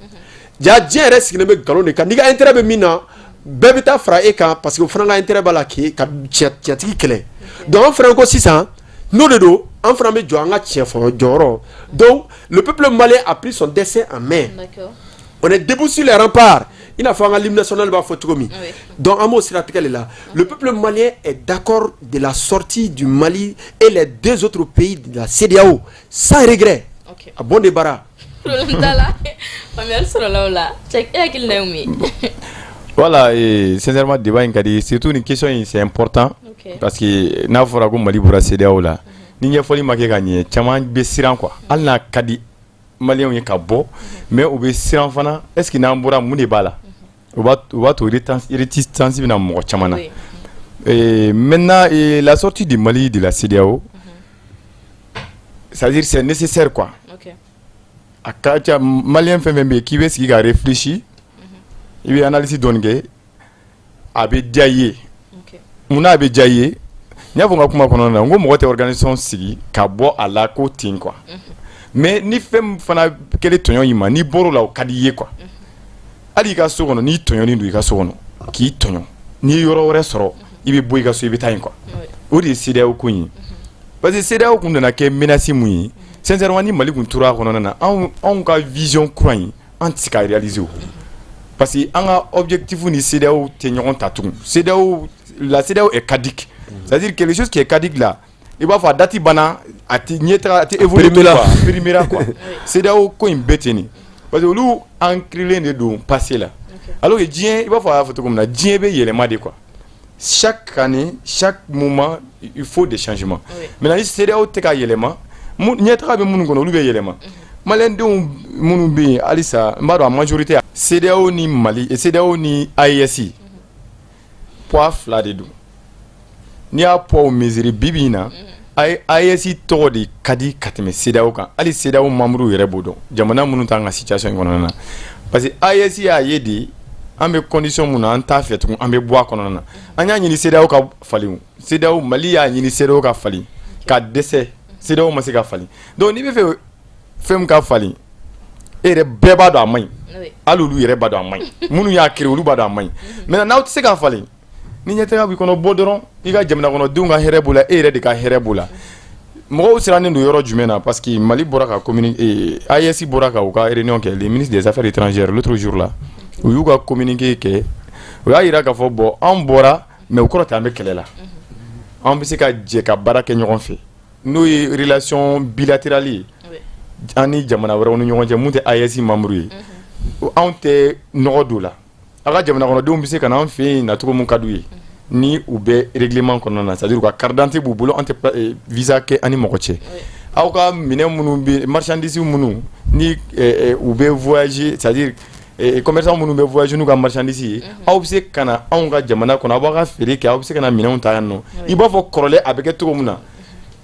Ja, diɲɛ yɛrɛ sigilen bɛ nkalon de kan. N'i ka intérêt bɛ min na, bɛɛ bɛ taa fara e kan, parce que o fana ka intérêt b'a la k'e ka tiɲɛtigi kɛlɛ. Donc an fana ko sisan, n'o de don, an fana bɛ jɔ an ka tiɲɛ fɔ jɔyɔrɔ. Donc le peuple malien a pris son destin en main. On est debout sur les remparts, i n'a fɔ an ka l'hymne national b'a fɔ cogo min. Donc an b'o siratigɛ de la. Le peuple malien est d'accord de la sortie du Mali et les deux autres pays de la CEDEAO sans regret. A bon débarras. Problème t'a la, faamuyali sɔrɔla o la. Cɛ, e hakilina ye mun ye? Voilà, et sincèrement, débat in ka di, surtout nin question in, c'est important, parce que n'a fɔra ko Mali bɔra CEDEAO la, ni ɲɛfɔli ma kɛ ka ɲɛ, caman bɛ siran quoi. Hali n'a ka di maliyɛnw ye ka bɔ, mais u bɛ siran fana, est ce que n'an bɔra, mun de b'a la? O b'a to réticence bɛ na mɔgɔ caman na. Et maintenant, et la sortie du Mali de la CEDEAO, c'est à dire, c'est nécessaire quoi. A ka ca, maliyɛn fɛn fɛn bɛ yen k'i bɛ sigi ka réfléchir, i bɛ analyse dɔɔni kɛ, a bɛ diya i ye. Munna a bɛ diya i ye? N y'a fɔ n ka kuma kɔnɔna na, n ko mɔgɔ tɛ organisation sigi ka bɔ a la ko ten quoi. Mais ni fɛn min fana kɛlen tɔɲɔ i ma, n'i bɔr'o la, o ka di i ye quoi. Hali i ka so kɔnɔ, n'i tɔɲɔnen don i ka so kɔnɔ, k'i tɔɲɔ, n'i ye yɔrɔ wɛrɛ sɔrɔ, i bɛ bɔ i ka so, i bɛ taa yen quoi. O de ye CEDEAO ko in ye, parce que CEDEAO kun nana kɛ menace mun ye? Sincèrement, ni Mali kun tora a kɔnɔna na, anw ka vision kura in, an tɛ se ka réaliser o, parce que an ka objectif ni CEDEAO tɛ ɲɔgɔn ta tugun. CEDEAO, la CEDEAO est caduque, c'est-à-dire quelque chose qui est caduque là, i b'a fɔ a date banna, a tɛ ɲɛtaga, a tɛ évoluer Périmé la. quoi, périmé quoi. CEDEAO ko in bɛɛ ten de, parce que olu ancré de don passé la, alors que diɲɛ, i b'a fɔ a y'a fɔ cogo min na, diɲɛ bɛ yɛlɛma de quoi. Chaque année, chaque moment, il faut des changements. Maintenant, ni CEDEAO tɛ ka yɛlɛma, ɲɛtaga bɛ minnu kɔnɔ, olu bɛ yɛlɛma. Maliyɛndenw minnu bɛ yen halisa, n b'a dɔn a majorité, CEDEAO ni Mali, CEDEAO ni AES, poids fila de don. N'i y'a poids mesurer bi bi in na, AES tɔgɔ de ka di ka tɛmɛ CEDEAO kan. Hali CEDEAO membre yɛrɛ b'o dɔn, jamana minnu t'an ka situation in kɔnɔna na, parce que AES y'a ye de an bɛ condition mun na, an t'a fɛ tugun, an bɛ bɔ a kɔnɔna na. An y'a ɲini CEDEAO ka falen, CEDEAO, Mali y'a ɲini CEDEAO ka falen ka dɛsɛ, CEDEAO ma se ka falen. Donc n'i bɛ fɛ fɛn min ka falen, e yɛrɛ bɛɛ b'a dɔn a man ɲi. Hali olu yɛrɛ b'a dɔn a man ɲi, minnu y'a créé, olu b'a dɔn a man ɲi. Maintenant, n'aw tɛ se ka falen, ni ɲɛtaga b'i kɔnɔ, bɔ dɔrɔn. I ka jamana kɔnɔdenw ka hɛrɛ b'o la, e yɛrɛ de ka hɛrɛ b'o la. Mɔgɔw sirannen don yɔrɔ jumɛn na? Parce que Mali bɔra ka communiqué, AES bɔra ka u ka réunion kɛ, les ministres des Affaires étrangères, l'autre jour là, u y'u ka communiqué kɛ. U y'a yira k'a fɔ bon, an bɔra, mais o kɔrɔ tɛ an bɛ kɛlɛ la. An bɛ se ka jɛ ka baara kɛ ɲɔgɔn fɛ, n'o ye relation bilatérale ye an ni jamana wɛrɛw ni ɲɔgɔn cɛ mun tɛ AES membre ye. Anw tɛ nɔgɔ don la. A ka jamana kɔnɔdenw bɛ se ka na an fɛ yen nacogo mun ka d'u ye, ni u bɛ règlement kɔnɔna na, c'est à dire u ka carte d'identité b'u bolo, an tɛ visa kɛ an ni mɔgɔ cɛ. Aw ka minɛn minnu bɛ, marchandise minnu ni u bɛ voyager, c'est à dire commerçant minnu bɛ voyager n'u ka marchandise ye, aw bɛ se ka na anw ka jamana kɔnɔ, aw b'aw ka feere kɛ, aw bɛ se ka na minɛnw ta yan nɔ, i b'a fɔ kɔrɔlen a bɛ kɛ cogo min na,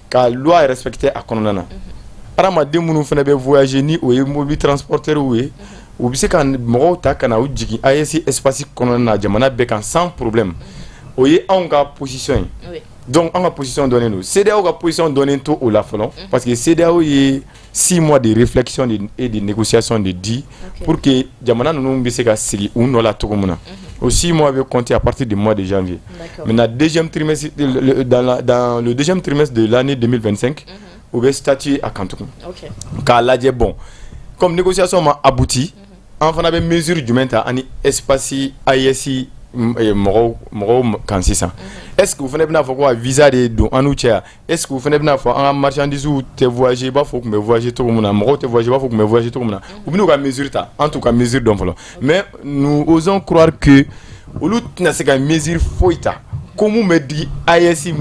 ka loi respecter a kɔnɔna na. Hadamaden minnu fana bɛ voyager, ni o ye mobili transporteur ye, u bɛ se ka mɔgɔw ta ka na u jigin AES espace kɔnɔna na, jamana bɛɛ kan, sans problème. O ye anw ka position ye. Donc an ka position dɔnnen don. CEDEAO ka position dɔnnen to o la fɔlɔ, parce que CEDEAO ye 6 mois de réflexion et de négociation de di pour que jamana ninnu bɛ se ka sigi u nɔ la cogo min na. O 6 mois bɛ compter à partir du mois de janvier. Maintenant, deuxième trimestre, dans le deuxième trimestre de l'année 2025, u bɛ statuer a kan tugun k'a lajɛ, bon, comme négociation ma abouti, an fana bɛ mesure jumɛn ta ani espace AES mɔgɔw kan sisan? Est ce que u fana bɛna fɔ ko ka visa de don an n'u cɛ yan? Est ce que u fana bɛna fɔ an ka marchandise tɛ voyager i b'a fɔ u tun bɛ voyager cogo min na, mɔgɔw tɛ voyager i b'a fɔ u tun bɛ voyager cogo min na? U bɛn'u ka mesure ta, an t'u ka mesure dɔn fɔlɔ, mais nous osons croire que olu tɛna se ka mesure foyi ta ko mun bɛ di AES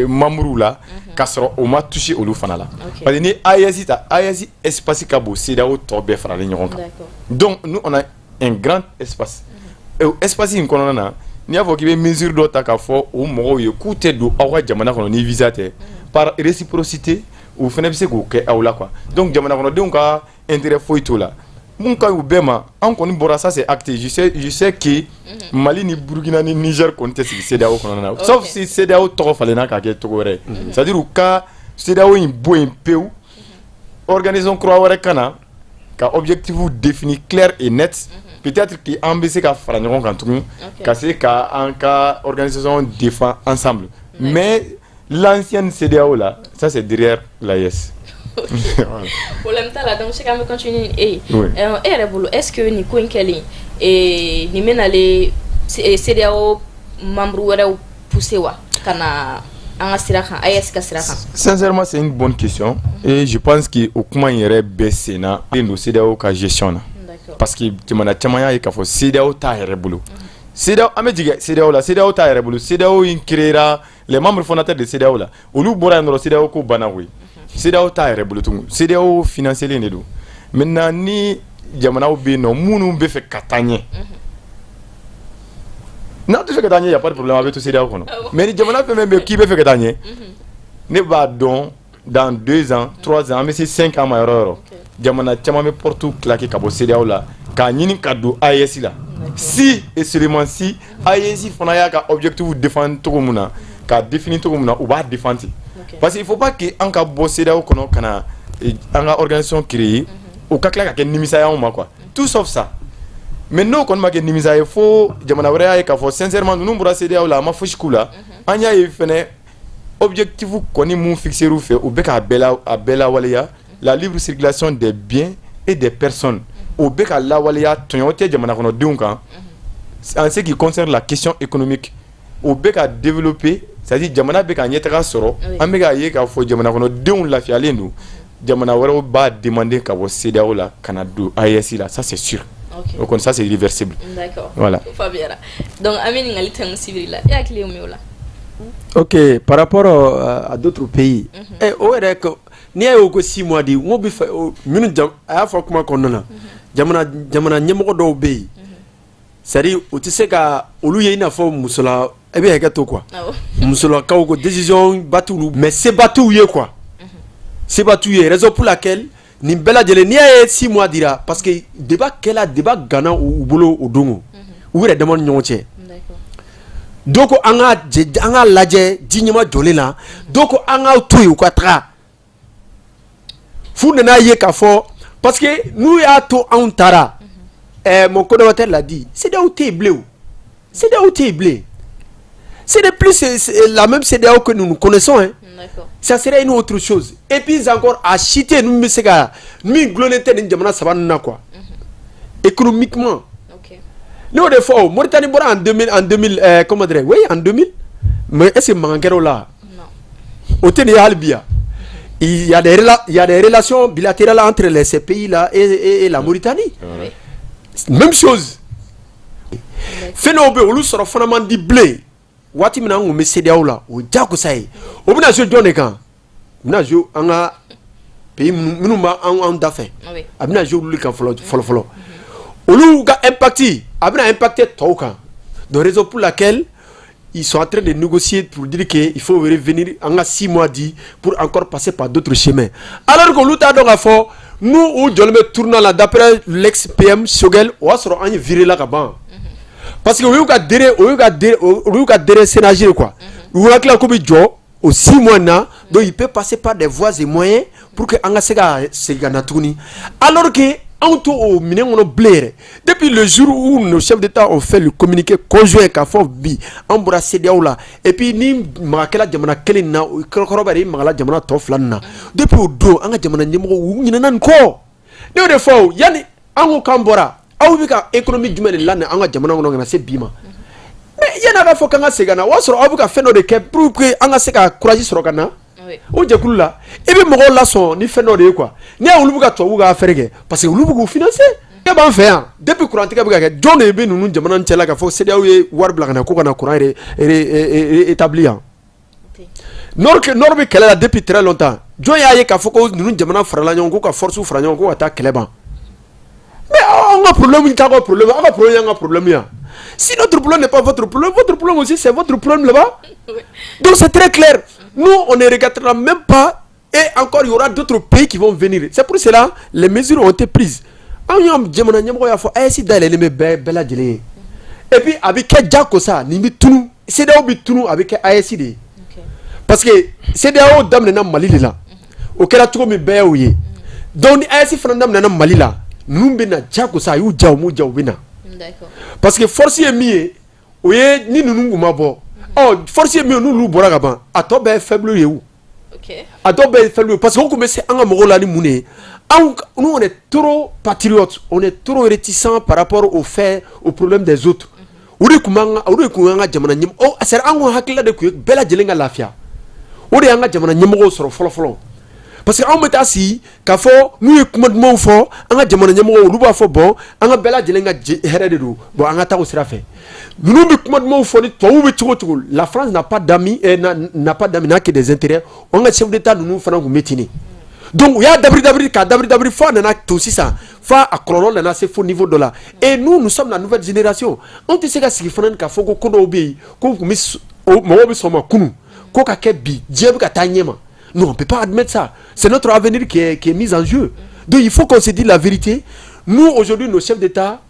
membres la k'a sɔrɔ o ma toucher olu fana la, parce que ni AES ta, AES espace ka bon CEDEAO tɔ bɛɛ faralen ɲɔgɔn kan. Donc nous, on a un grand espace. Espace in kɔnɔna na, n'i y'a fɔ k'i bɛ mesure dɔ ta k'a fɔ o mɔgɔw ye k'u tɛ don aw ka jamana kɔnɔ ni visa tɛ, par réciprocité, u fana bɛ se k'o kɛ aw la quoi. Donc jamana kɔnɔdenw ka intérêt foyi t'o la. Mun ka ɲi u bɛɛ ma, an kɔni bɔra, ça c'est acté. Je sais que Mali ni Burukina ni Niger kɔni tɛ sigi CEDEAO kɔnɔna na, sauf si CEDEAO tɔgɔ falenna k'a kɛ cogo wɛrɛ ye, c'est à dire u ka CEDEAO in bɔ yen pewu, organisation kura wɛrɛ ka na ka objectif défini clair et net. Peut-être que an bɛ se ka fara ɲɔgɔn kan tugun ka se ka an ka organisation défend ensemble, mais l'ancienne CEDEAO là, ça c'est derrière l'AES. Problème t'a la. Donc c'est an bɛ continuer ni e ye. E yɛrɛ bolo, est ce que nin ko in kɛlen, nin bɛ nalen CEDEAO membre wɛrɛw pousser wa ka na an ka sira kan, AES ka sira kan? Sincèrement, c'est une bonne question et je pense que o kuma in yɛrɛ bɛɛ senna don CEDEAO ka gestion na, parce que jamana caman y'a ye k'a fɔ CEDEAO t'a yɛrɛ bolo. CEDEAO, an bɛ jigin CEDEAO la, CEDEAO t'a yɛrɛ bolo. CEDEAO in créera, les membres fondateurs de CEDEAO la, olu bɔra yen dɔrɔn, CEDEAO ko banna koyi. CEDEAO t'a yɛrɛ bolo tugun, CEDEAO financé de don. Maintenant, ni jamanaw bɛ yen nɔ minnu bɛ fɛ ka taa ɲɛ, n'aw tɛ fɛ ka taa ɲɛ, y a pas de problème, a bɛ to CEDEAO kɔnɔ. Mais ni jamana fɛn fɛn bɛ yen k'i bɛ fɛ ka taa ɲɛ, ne b'a dɔn dans 2 ans, 3 ans, an bɛ se 5 ans ma yɔrɔ o yɔrɔ, jamana caman bɛ porte claquer ka bɔ CEDEAO la k'a ɲini ka don AES la, si et seulement si AES fana y'a ka objectif défendre cogo min na, k'a définir cogo min na, u b'a défendre ten. Parce que il faut pas que an ka bɔ CEDEAO kɔnɔ ka na an ka organisation créer, o ka tila ka kɛ nimisa ye anw ma quoi. Tout sauf ça. Mais n'o kɔni ma kɛ nimisa ye, fo jamana wɛrɛ y'a ye k'a fɔ sincèrement, ninnu bɔra CEDEAO la, a ma fosi k'u la, an y'a ye fɛnɛ objectif kɔni mun fixé u fɛ, u bɛ k'a bɛɛ la, a bɛɛ lawaleya, la libre circulation des biens et des personnes, o bɛ ka lawaleya, tɔɲɔ tɛ jamana kɔnɔdenw kan. En ce qui concerne la question économique, o bɛ ka développer, c'est à dire jamana bɛ ka ɲɛtaga sɔrɔ, an bɛ k'a ye k'a fɔ jamana kɔnɔdenw lafiyalen don, jamana wɛrɛw b'a demander ka bɔ CEDEAO la ka na don AES la, ça c'est sûr. O kɔni, ça c'est irréversible. D'accord. Voilà. O faamuyara. Donc an bɛ ɲininkali tɛmɛ sibiri la, e hakili ye mun ye o la? Ok, par rapport à d'autres pays, eh, o yɛrɛ ko n'i y'a ye o ko 6 mois di, n ko bɛ fɛ minnu jam, a y'a fɔ kuma kɔnɔna na, jamana ɲɛmɔgɔ dɔw bɛ yen, c'est à dire u tɛ se ka olu ye i n'a fɔ musola, e bɛ hakɛ to quoi, musolakaw ko décision ba t'olu, mais seba t'u ye quoi, seba t'u ye. Raison pour laquelle nin bɛɛ lajɛlen, n'i y'a ye 6 mois dira, parce que débat kɛla, débat ganna u bolo o don o, u yɛrɛ dama ni ɲɔgɔn cɛ. Dɔw ko an k'a lajɛ ji ɲɛma jɔlen na, dɔw ko an k'a to yen u ka taga f'u nana ye k'a fɔ, parce que n'u y'a to anw taara, mon coordonnateur l'a dit, CEDEAO tɛ yen bilen o, CEDEAO tɛ yen bilen. Ce n'est plus la même CEDEAO que nous nous connaissons, hein. Ça serait une autre chose. Et puis encore, a si tɛ yen min bɛ se ka min gulonnen tɛ nin jamana saba ninnu na quoi, économiquement. Ne y'o de fɔ o, Mauritanie bɔra en 2000, en 2000, comment dirais, oui, en 2000, mais est-ce que mankan kɛra o la? Non. O tɛ nin ye hali bi yan. Il y a des relations bilatérales entre ces pays-là et la Mauritanie. Même chose. Fɛn dɔw bɛ yen, olu sɔrɔ fana man di bilen. Waati min na an kun bɛ CEDEAO la, o ye diyagosa ye. O bɛna jouer jɔn de kan? O bɛna jouer an ka pays minnu b'an anw da fɛ. A bɛna jouer olu de kan fɔlɔ fɔlɔ fɔlɔ. Olu ka impact, a bɛna impacter tɔw kan. Donc raison pour laquelle ils sont en train de négocier pour dire qu'il faut revenir en ka 6 mois di pour encore passer par d'autres chemins. Alors que olu t'a dɔn k'a fɔ n'u u jɔlen bɛ tournant la, d'après l'ex PM Choguel, o y'a sɔrɔ an ye viré la ka ban. Parce que o y'u ka délai sénagé quoi. U hakili la ko bɛ jɔ o 6 mois na, donc il peut passer par des voies et moyens pour que an ka se ka segin ka na tuguni. Alors que anw to o minɛn kɔnɔ bilen yɛrɛ. Depuis le jour où nos chefs d'État ont fait le communiqué conjoint k'a fɔ bi an bɔra CEDEAO la, et puis ni maga kɛla jamana kelen na, o kɔrɔ b'a i magala jamana tɔ fila nin na. Depuis o don, an ka jamana ɲɛmɔgɔw u ɲinɛna nin kɔ. Ne y'o de fɔ o, yanni an ko k'an bɔra, aw bɛ ka économie jumɛn de la an ka jamana kɔnɔ ka na se bi ma? Mais yanni a ka fɔ k'an ka segin ka na, o y'a sɔrɔ aw bɛ ka fɛn dɔ de kɛ pour que an ka se ka courage sɔrɔ ka na o jɛkulu la. I bɛ mɔgɔw lasɔn ni fɛn dɔ de ye quoi. N'i y'a olu bɛ ka tubabuw ka affaire kɛ, parce que olu bɛ k'u financer. E b'an fɛ yan, depuis courant tigɛ bɛ ka kɛ, jɔn de bɛ ninnu jamana cɛla k'a fɔ CEDEAO ye wari bila ka na ko ka na courant rétablir yan? Nord bɛ kɛlɛ la depuis très longtemps. Jɔn y'a ye k'a fɔ ko ninnu jamana farala ɲɔgɔn k'u ka force fara ɲɔgɔn ko ka taa kɛlɛ ban? Mais anw ka problème t'aw ka problème, aw ka problème y'an ka problème yan. Si notre problème n'est pas votre problème, votre problème aussi c'est votre problème là-bas. Donc c'est très clair. Nous, on ne regardera même pas, et encore il y aura d'autres pays qui vont venir. C'est pour cela les mesures ont été prises. Anw y'an jamana ɲɛmɔgɔ y'a fɔ AES dayɛlɛlen bɛ bɛɛ bɛɛ lajɛlen ye. Et puis a bɛ kɛ jagosa, nin bɛ tunu, CEDEAO bɛ tunu, a bɛ kɛ AES de ye. Parce que CEDEAO daminɛna Mali de la. O kɛra cogo min, bɛɛ y'o ye. Donc ni AES fana daminɛna Mali la, ninnu bɛ na jagosa, a y'u diya u m'u diya, u bɛ na. Parce que force ye min ye, o ye ni ninnu kun ma bɔ. Ɔ, force ye min ye, n'olu bɔra ka ban, a tɔ bɛɛ ye faible ye o. A tɔ bɛɛ ye faible ye, parce que o tun bɛ se an ka mɔgɔw la ni mun de ye? Anw, nous, on est trop patriotes, on est trop réticents par rapport aux faits, aux problèmes des autres. O de tun b'an ka, o de tun y'an ka jamana ɲɛmɔgɔ, c'est à dire an ka hakilila de tun ye bɛɛ lajɛlen ka lafiya. O de y'an ka jamana ɲɛmɔgɔw sɔrɔ fɔlɔ fɔlɔ. Parce que anw bɛ taa sigi k'a fɔ n'u ye kuma dumanw fɔ, an ka jamana ɲɛmɔgɔw olu b'a fɔ bon, an ka bɛɛ lajɛlen ka hɛrɛ de don, bon, an ka taa o sira fɛ. Ninnu bɛ kuma dumanw fɔ ni tubabuw bɛ cogo o cogo, la France n'a pas d'amis, n'a pas d'amis, n'a que des intérêts. An ka chef d'État ninnu fana tun bɛ ten de. Donc u y'a dabiri dabiri k'a dabiri dabiri fo a nana to sisan, fo a kɔlɔlɔ nana se fo niveau dɔ la. Et nous, nous sommes la nouvelle génération. Anw tɛ se ka sigi fana k'a fɔ ko ko dɔw bɛ yen ko tun bɛ mɔgɔw bɛ sɔn o ma kunun ko ka kɛ bi, diɲɛ bɛ ka taa ɲɛ ma. Non, on peut pas admettre ça. C'est notre avenir qui est mis en jeu. Donc il faut qu'on se dise la vérité. Nous, aujourd'hui, nos chefs d'État,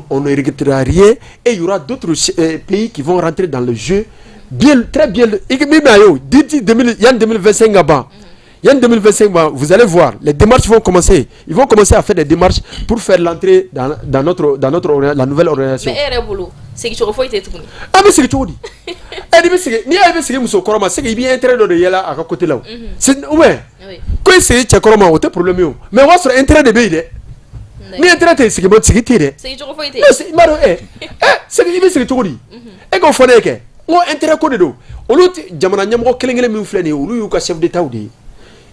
on ne regrettera rien et il y aura d'autres pays qui vont rentrer dans le jeu. Bien, très bien. D'ici 2025, yan 2025, vous allez voir, les démarches vont commencer. Ils vont commencer à faire des démarches pour faire l'entrée dans la nouvelle organisation. Mais e yɛrɛ bolo, segin cogo foyi tɛ tuguni. An bɛ segin cogo di? Ɛ, n'i bɛ segin, n'i y'a ye i bɛ segin muso kɔrɔ ma, c'est que i b'i intérêt dɔ de yɛlɛ a ka côté la o. C'est ou bien ko i segin cɛ kɔrɔ ma, o tɛ problème ye o. Mais o b'a sɔrɔ intérêt de bɛ yen dɛ. Ni intérêt tɛ yen, segin segin tɛ yen dɛ. Segin cogo foyi tɛ yen. I m'a dɔn, ɛ ɛ segin, i bɛ segin cogo di? E k'o fɔ ne ye kɛ. N ko intérêt ko de don. Olu jamana ɲɛmɔgɔ kelen kelen min filɛ nin ye, olu y'u ka chef d'État de ye.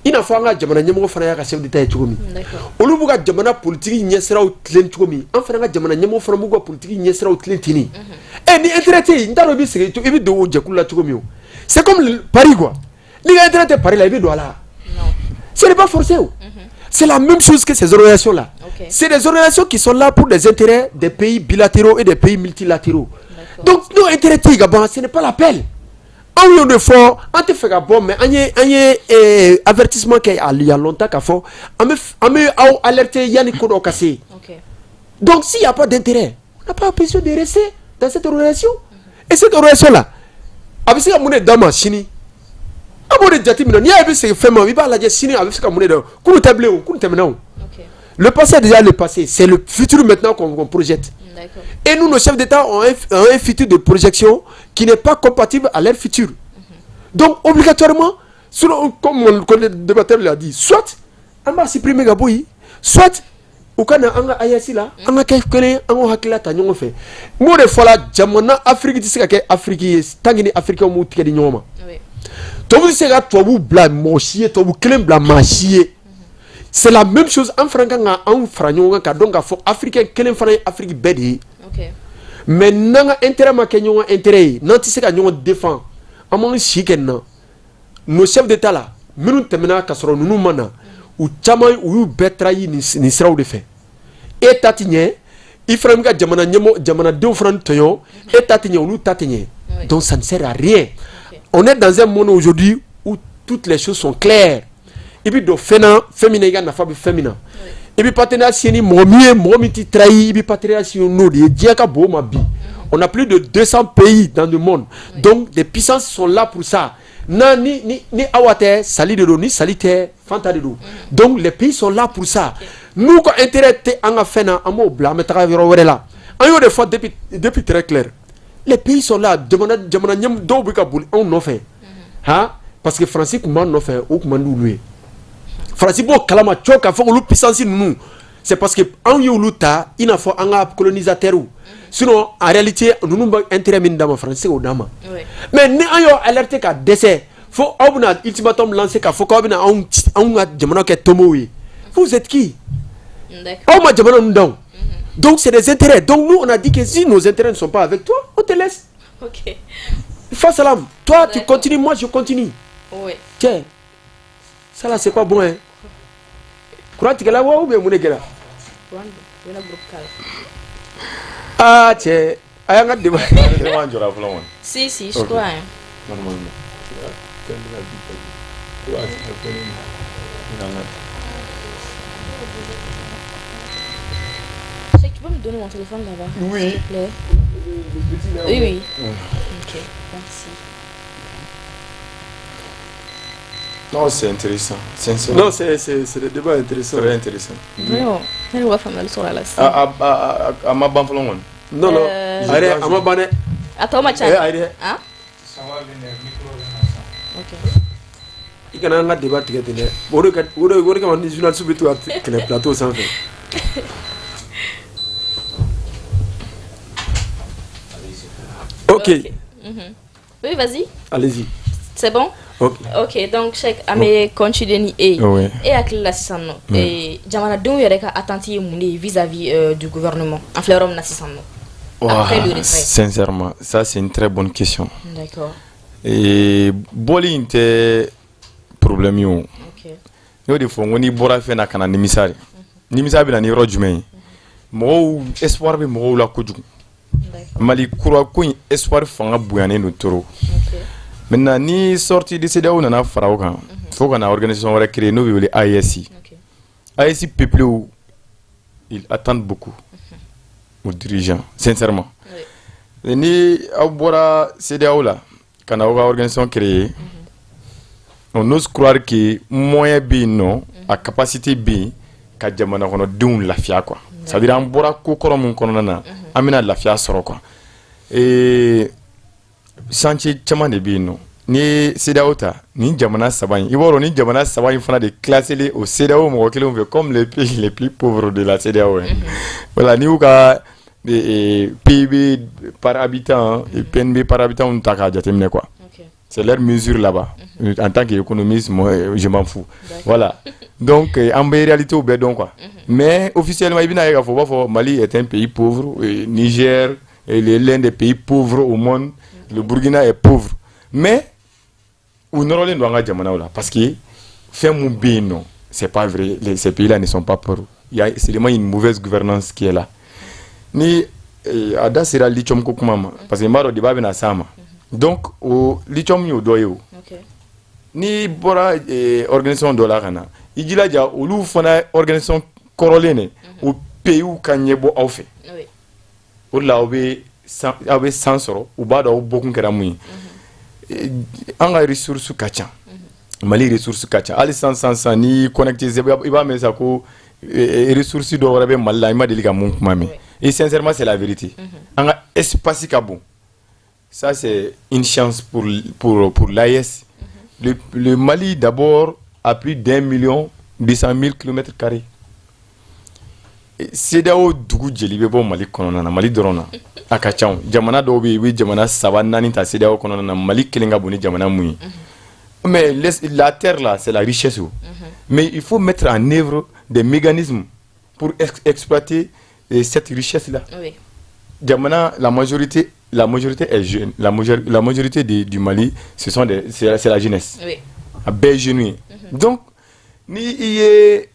I n'a fɔ an ka jamana ɲɛmɔgɔ fana y'a ka chef d'État ye cogo min, olu b'u ka jamana politique ɲɛsiraw tilen cogo min, an fana ka jamana ɲɛmɔgɔ fana b'u ka politique ɲɛsiraw tilen ten. Ni intérêt tɛ yen, n t'a dɔn i bɛ segin, i bɛ don o jɛkulu la cogo min o. C'est comme le pari quoi. N'i ka intérêt tɛ pari la, i bɛ don a la. Ce n'est pas forcé o. C'est la même chose que ces organisations là. C'est des organisations qui sont là pour des intérêts des pays bilatéraux et des pays multilatéraux. Donc n'o intérêt tɛ yen ka ban, ce n'est pas la peine. Anw y'o de fɔ, an tɛ fɛ ka bɔ, mais an ye avertissement kɛ il y a longtemps k'a fɔ an bɛ aw alerter yanni ko dɔw ka se. Donc s'il y a pas d'intérêt, on n'a pas besoin de rester dans cette organisation. Et cette organisation là, a bɛ se ka mun de d'an ma sini? An b'o de jateminɛ. N'i y'a ye i bɛ segin fɛn ma, i b'a lajɛ sini a bɛ se ka mun de dɔn. Kunu tɛ bilen o, kunu tɛmɛna o. Le passé est déjà le passé, c'est le futur maintenant qu'on projette. Et nous, nos chefs d'État ont un futur de projection qui n'est pas compatible à leur futur. Donc, obligatoirement, selon, comme mon collègue débatteur l'a dit, soit an b'a supprimer ka bɔ yen, soit u ka na an ka AES la, an ka kɛ kelen, an k'o hakilila ta ɲɔgɔn fɛ. N b'o de fɔ la, jamana Afrique tɛ se ka kɛ Afrique ye tant que ni Africains m'u tigɛ di ɲɔgɔn ma. Tubabu tɛ se ka tubabu bila mɔgɔ si ye, tubabu kelen bila maa si ye. C'est la même chose, an fana kan ka anw fara ɲɔgɔn kan ka dɔn k'a fɔ Africain kelen fana ye Afrique bɛɛ de ye. Mais n'an ka intérêt ma kɛ ɲɔgɔn intérêt ye, n'an tɛ se ka ɲɔgɔn défend, an b'an si kɛ nin na. Nos chefs d'État là, minnu tɛmɛna ka sɔrɔ ninnu ma na, u caman u y'u bɛɛ trahi nin siraw de fɛ. E ta ti ɲɛ, i fana bɛ ka jamana ɲɛmɔgɔ, jamanadenw fana tɔɲɔ, e ta ti ɲɛ, olu ta ti ɲɛ. Donc ça ne sert à rien. On est dans un monde aujourd'hui où toutes les choses sont claires. I bɛ don fɛn na, fɛn min na i ka nafa bɛ fɛn min na. I bɛ partenariat signé ni mɔgɔ min ye, mɔgɔ min t'i trahi, i bɛ partenariat signé n'o de ye. Diɲɛ ka bon o ma bi. On a plus de 200 pays dans le monde. Donc des puissances sont là pour ça. Na ni awa tɛ sali de don, ni sali tɛ fanta de don. Donc les pays sont là pour ça. N'u ka intérêt tɛ an ka fɛn na, an b'o bila, an bɛ taga yɔrɔ wɛrɛ la. An y'o de fɔ depuis très clair. Les pays sont là, jamana ɲɛm dɔw bɛ ka boli anw nɔfɛ. Han, parce que Faransi tun b'an nɔfɛ, o tun man d'olu ye. Faransi b'o kalama cɔ k'a fɔ olu puissance ninnu, c'est parce que anw y'olu ta i n'a fɔ an ka colonisateurs. Sinon en réalité ninnu bɛ intérêt min d'an ma, Faransi k'o d'an ma. Mais ni an y'o alerter ka dɛsɛ, fo aw bɛna ultimatum lancer k'a fɔ k'aw bɛna anw ka jamana kɛ tomow ye. Vous êtes qui? Aw ma jamana ninnu dan. Donc c'est des intérêts. Donc nous on a dit que si nos intérêts ne sont pas avec toi, on te laisse. Fa salam. Toi tu continues, moi je continue. Tiens, ça là c'est pas bon hein. Courant tigɛla wa ou bien mun de kɛra? Ah cɛ, a y'an ka débat. Si si, je crois hein. Normalement. Tu peux me donner mon téléphone là-bas? Oui. S'il te plaît. Oui, oui. Ok, merci. Non, c'est intéressant. Sincèrement. Non, c'est des débats intéressants. Très intéressant. Vraiment. Ne b'a faamuyali sɔrɔ a la sisan. A ma ban fɔlɔ kɔni. Non, non. A yɛrɛ, a ma ban dɛ. A tɔ ma ca. Eh, ayi dɛ. Han? Ok. I kana an ka débat tigɛ ten dɛ. O de kama ni journaliste bɛ to ka kɛlɛ plateau sanfɛ. Ok. Oui, vas-y. Allez-y. C'est bon? Ok. Ok, donc Cheikh, an bɛ continuer ni e ye. Oui. E hakili la sisan nɔ, jamanadenw yɛrɛ ka attente ye mun de ye vis-à-vis du gouvernement? An filɛ yɔrɔ min na sisan nɔ. Après le retrait. Sincèrement, ça c'est une très bonne question. D'accord. Et bɔli in tɛ problème ye o. Ok. N y'o de fɔ, n ko n'i bɔra fɛn na ka na nimisa de. Nimisa bɛ na ni yɔrɔ jumɛn ye? Mɔgɔw espoir bɛ mɔgɔw la kojugu. Mali kura ko in espoir fanga bonyanen don trop. Maintenant ni sortie de CEDEAO nana fara o kan, fo ka na organisation wɛrɛ créer n'o bɛ wele AES. AES peuple, ils attendent beaucoup aux dirigeants, sincèrement. Ni aw bɔra CEDEAO la ka na aw ka organisation créer, on ose croire que moyen bɛ yen nɔ, a capacité bɛ yen ka jamana kɔnɔdenw lafiya quoi. C'est à dire an bɔra ko kɔrɔ mun kɔnɔna na, an bɛna lafiya sɔrɔ quoi. Et chantier caman de bɛ yen nɔ. N'i ye CEDEAO ta, nin jamana saba in, i b'a dɔn nin jamana saba in fana de classé o CEDEAO mɔgɔ kelenw fɛ comme les pays les plus pauvres de la CEDEAO. Voilà, n'i y'u ka PIB par habitant et PNB par habitant ta k'a jateminɛ quoi. C'est leur mesure là-bas. En tant qu'économiste, moi, je m'en fous. Voilà. Donc, en réalité, au bɛɛ quoi. Mais officiellement, i bɛna ye k'a fɔ, u b'a fɔ Mali est un pays pauvre, et Niger est l'un des pays pauvres au monde, le Burkina est pauvre. Mais u nɔrɔlen don an ka jamanaw la parce que fɛn mun bɛ yen nɔ, c'est pas vrai, ces pays-là ne sont pas pauvres. Il y a seulement une mauvaise gouvernance qui est là. Ni a da sera lithium ko kuma ma, parce que n b'a dɔn débat bɛna s'a ma. Donc o lithium y'o dɔ ye o. N'i bɔra organisation dɔ la ka na, i jilaja olu fana organisation kɔrɔlen de, o pays ka ɲɛbɔ aw fɛ. O de la aw bɛ san sɔrɔ, u b'a dɔn aw bɔkun kɛra mun ye. An ka ressource ka ca, Mali ressource ka ca. Hali sisan sisan sisan, n'i connecté, i b'a mɛn sa ko ressource dɔ wɛrɛ bɛ Mali la, i ma deli ka mun kuma mɛn. Et sincèrement, c'est la vérité. An ka espace ka bon. Ça, c'est une chance pour l'AES. Le Mali, d'abord, a plus d'1 200 000 kilomètres carrés. CEDEAO dugu jeli bɛ bɔ Mali kɔnɔna na? Mali dɔrɔn na, a ka ca. Jamana dɔw bɛ yen, i bɛ jamana saba naani ta CEDEAO kɔnɔna na, Mali kelen ka bon ni jamana mun ye. Mais la terre là, c'est la richesse. Mais il faut mettre en œuvre des mécanismes pour exploiter cette richesse là. Jamana, la majorité est jeune. La majorité du Mali, ce sont des c'est la jeunesse. A bɛɛ ye jeune ye. Donc ni i ye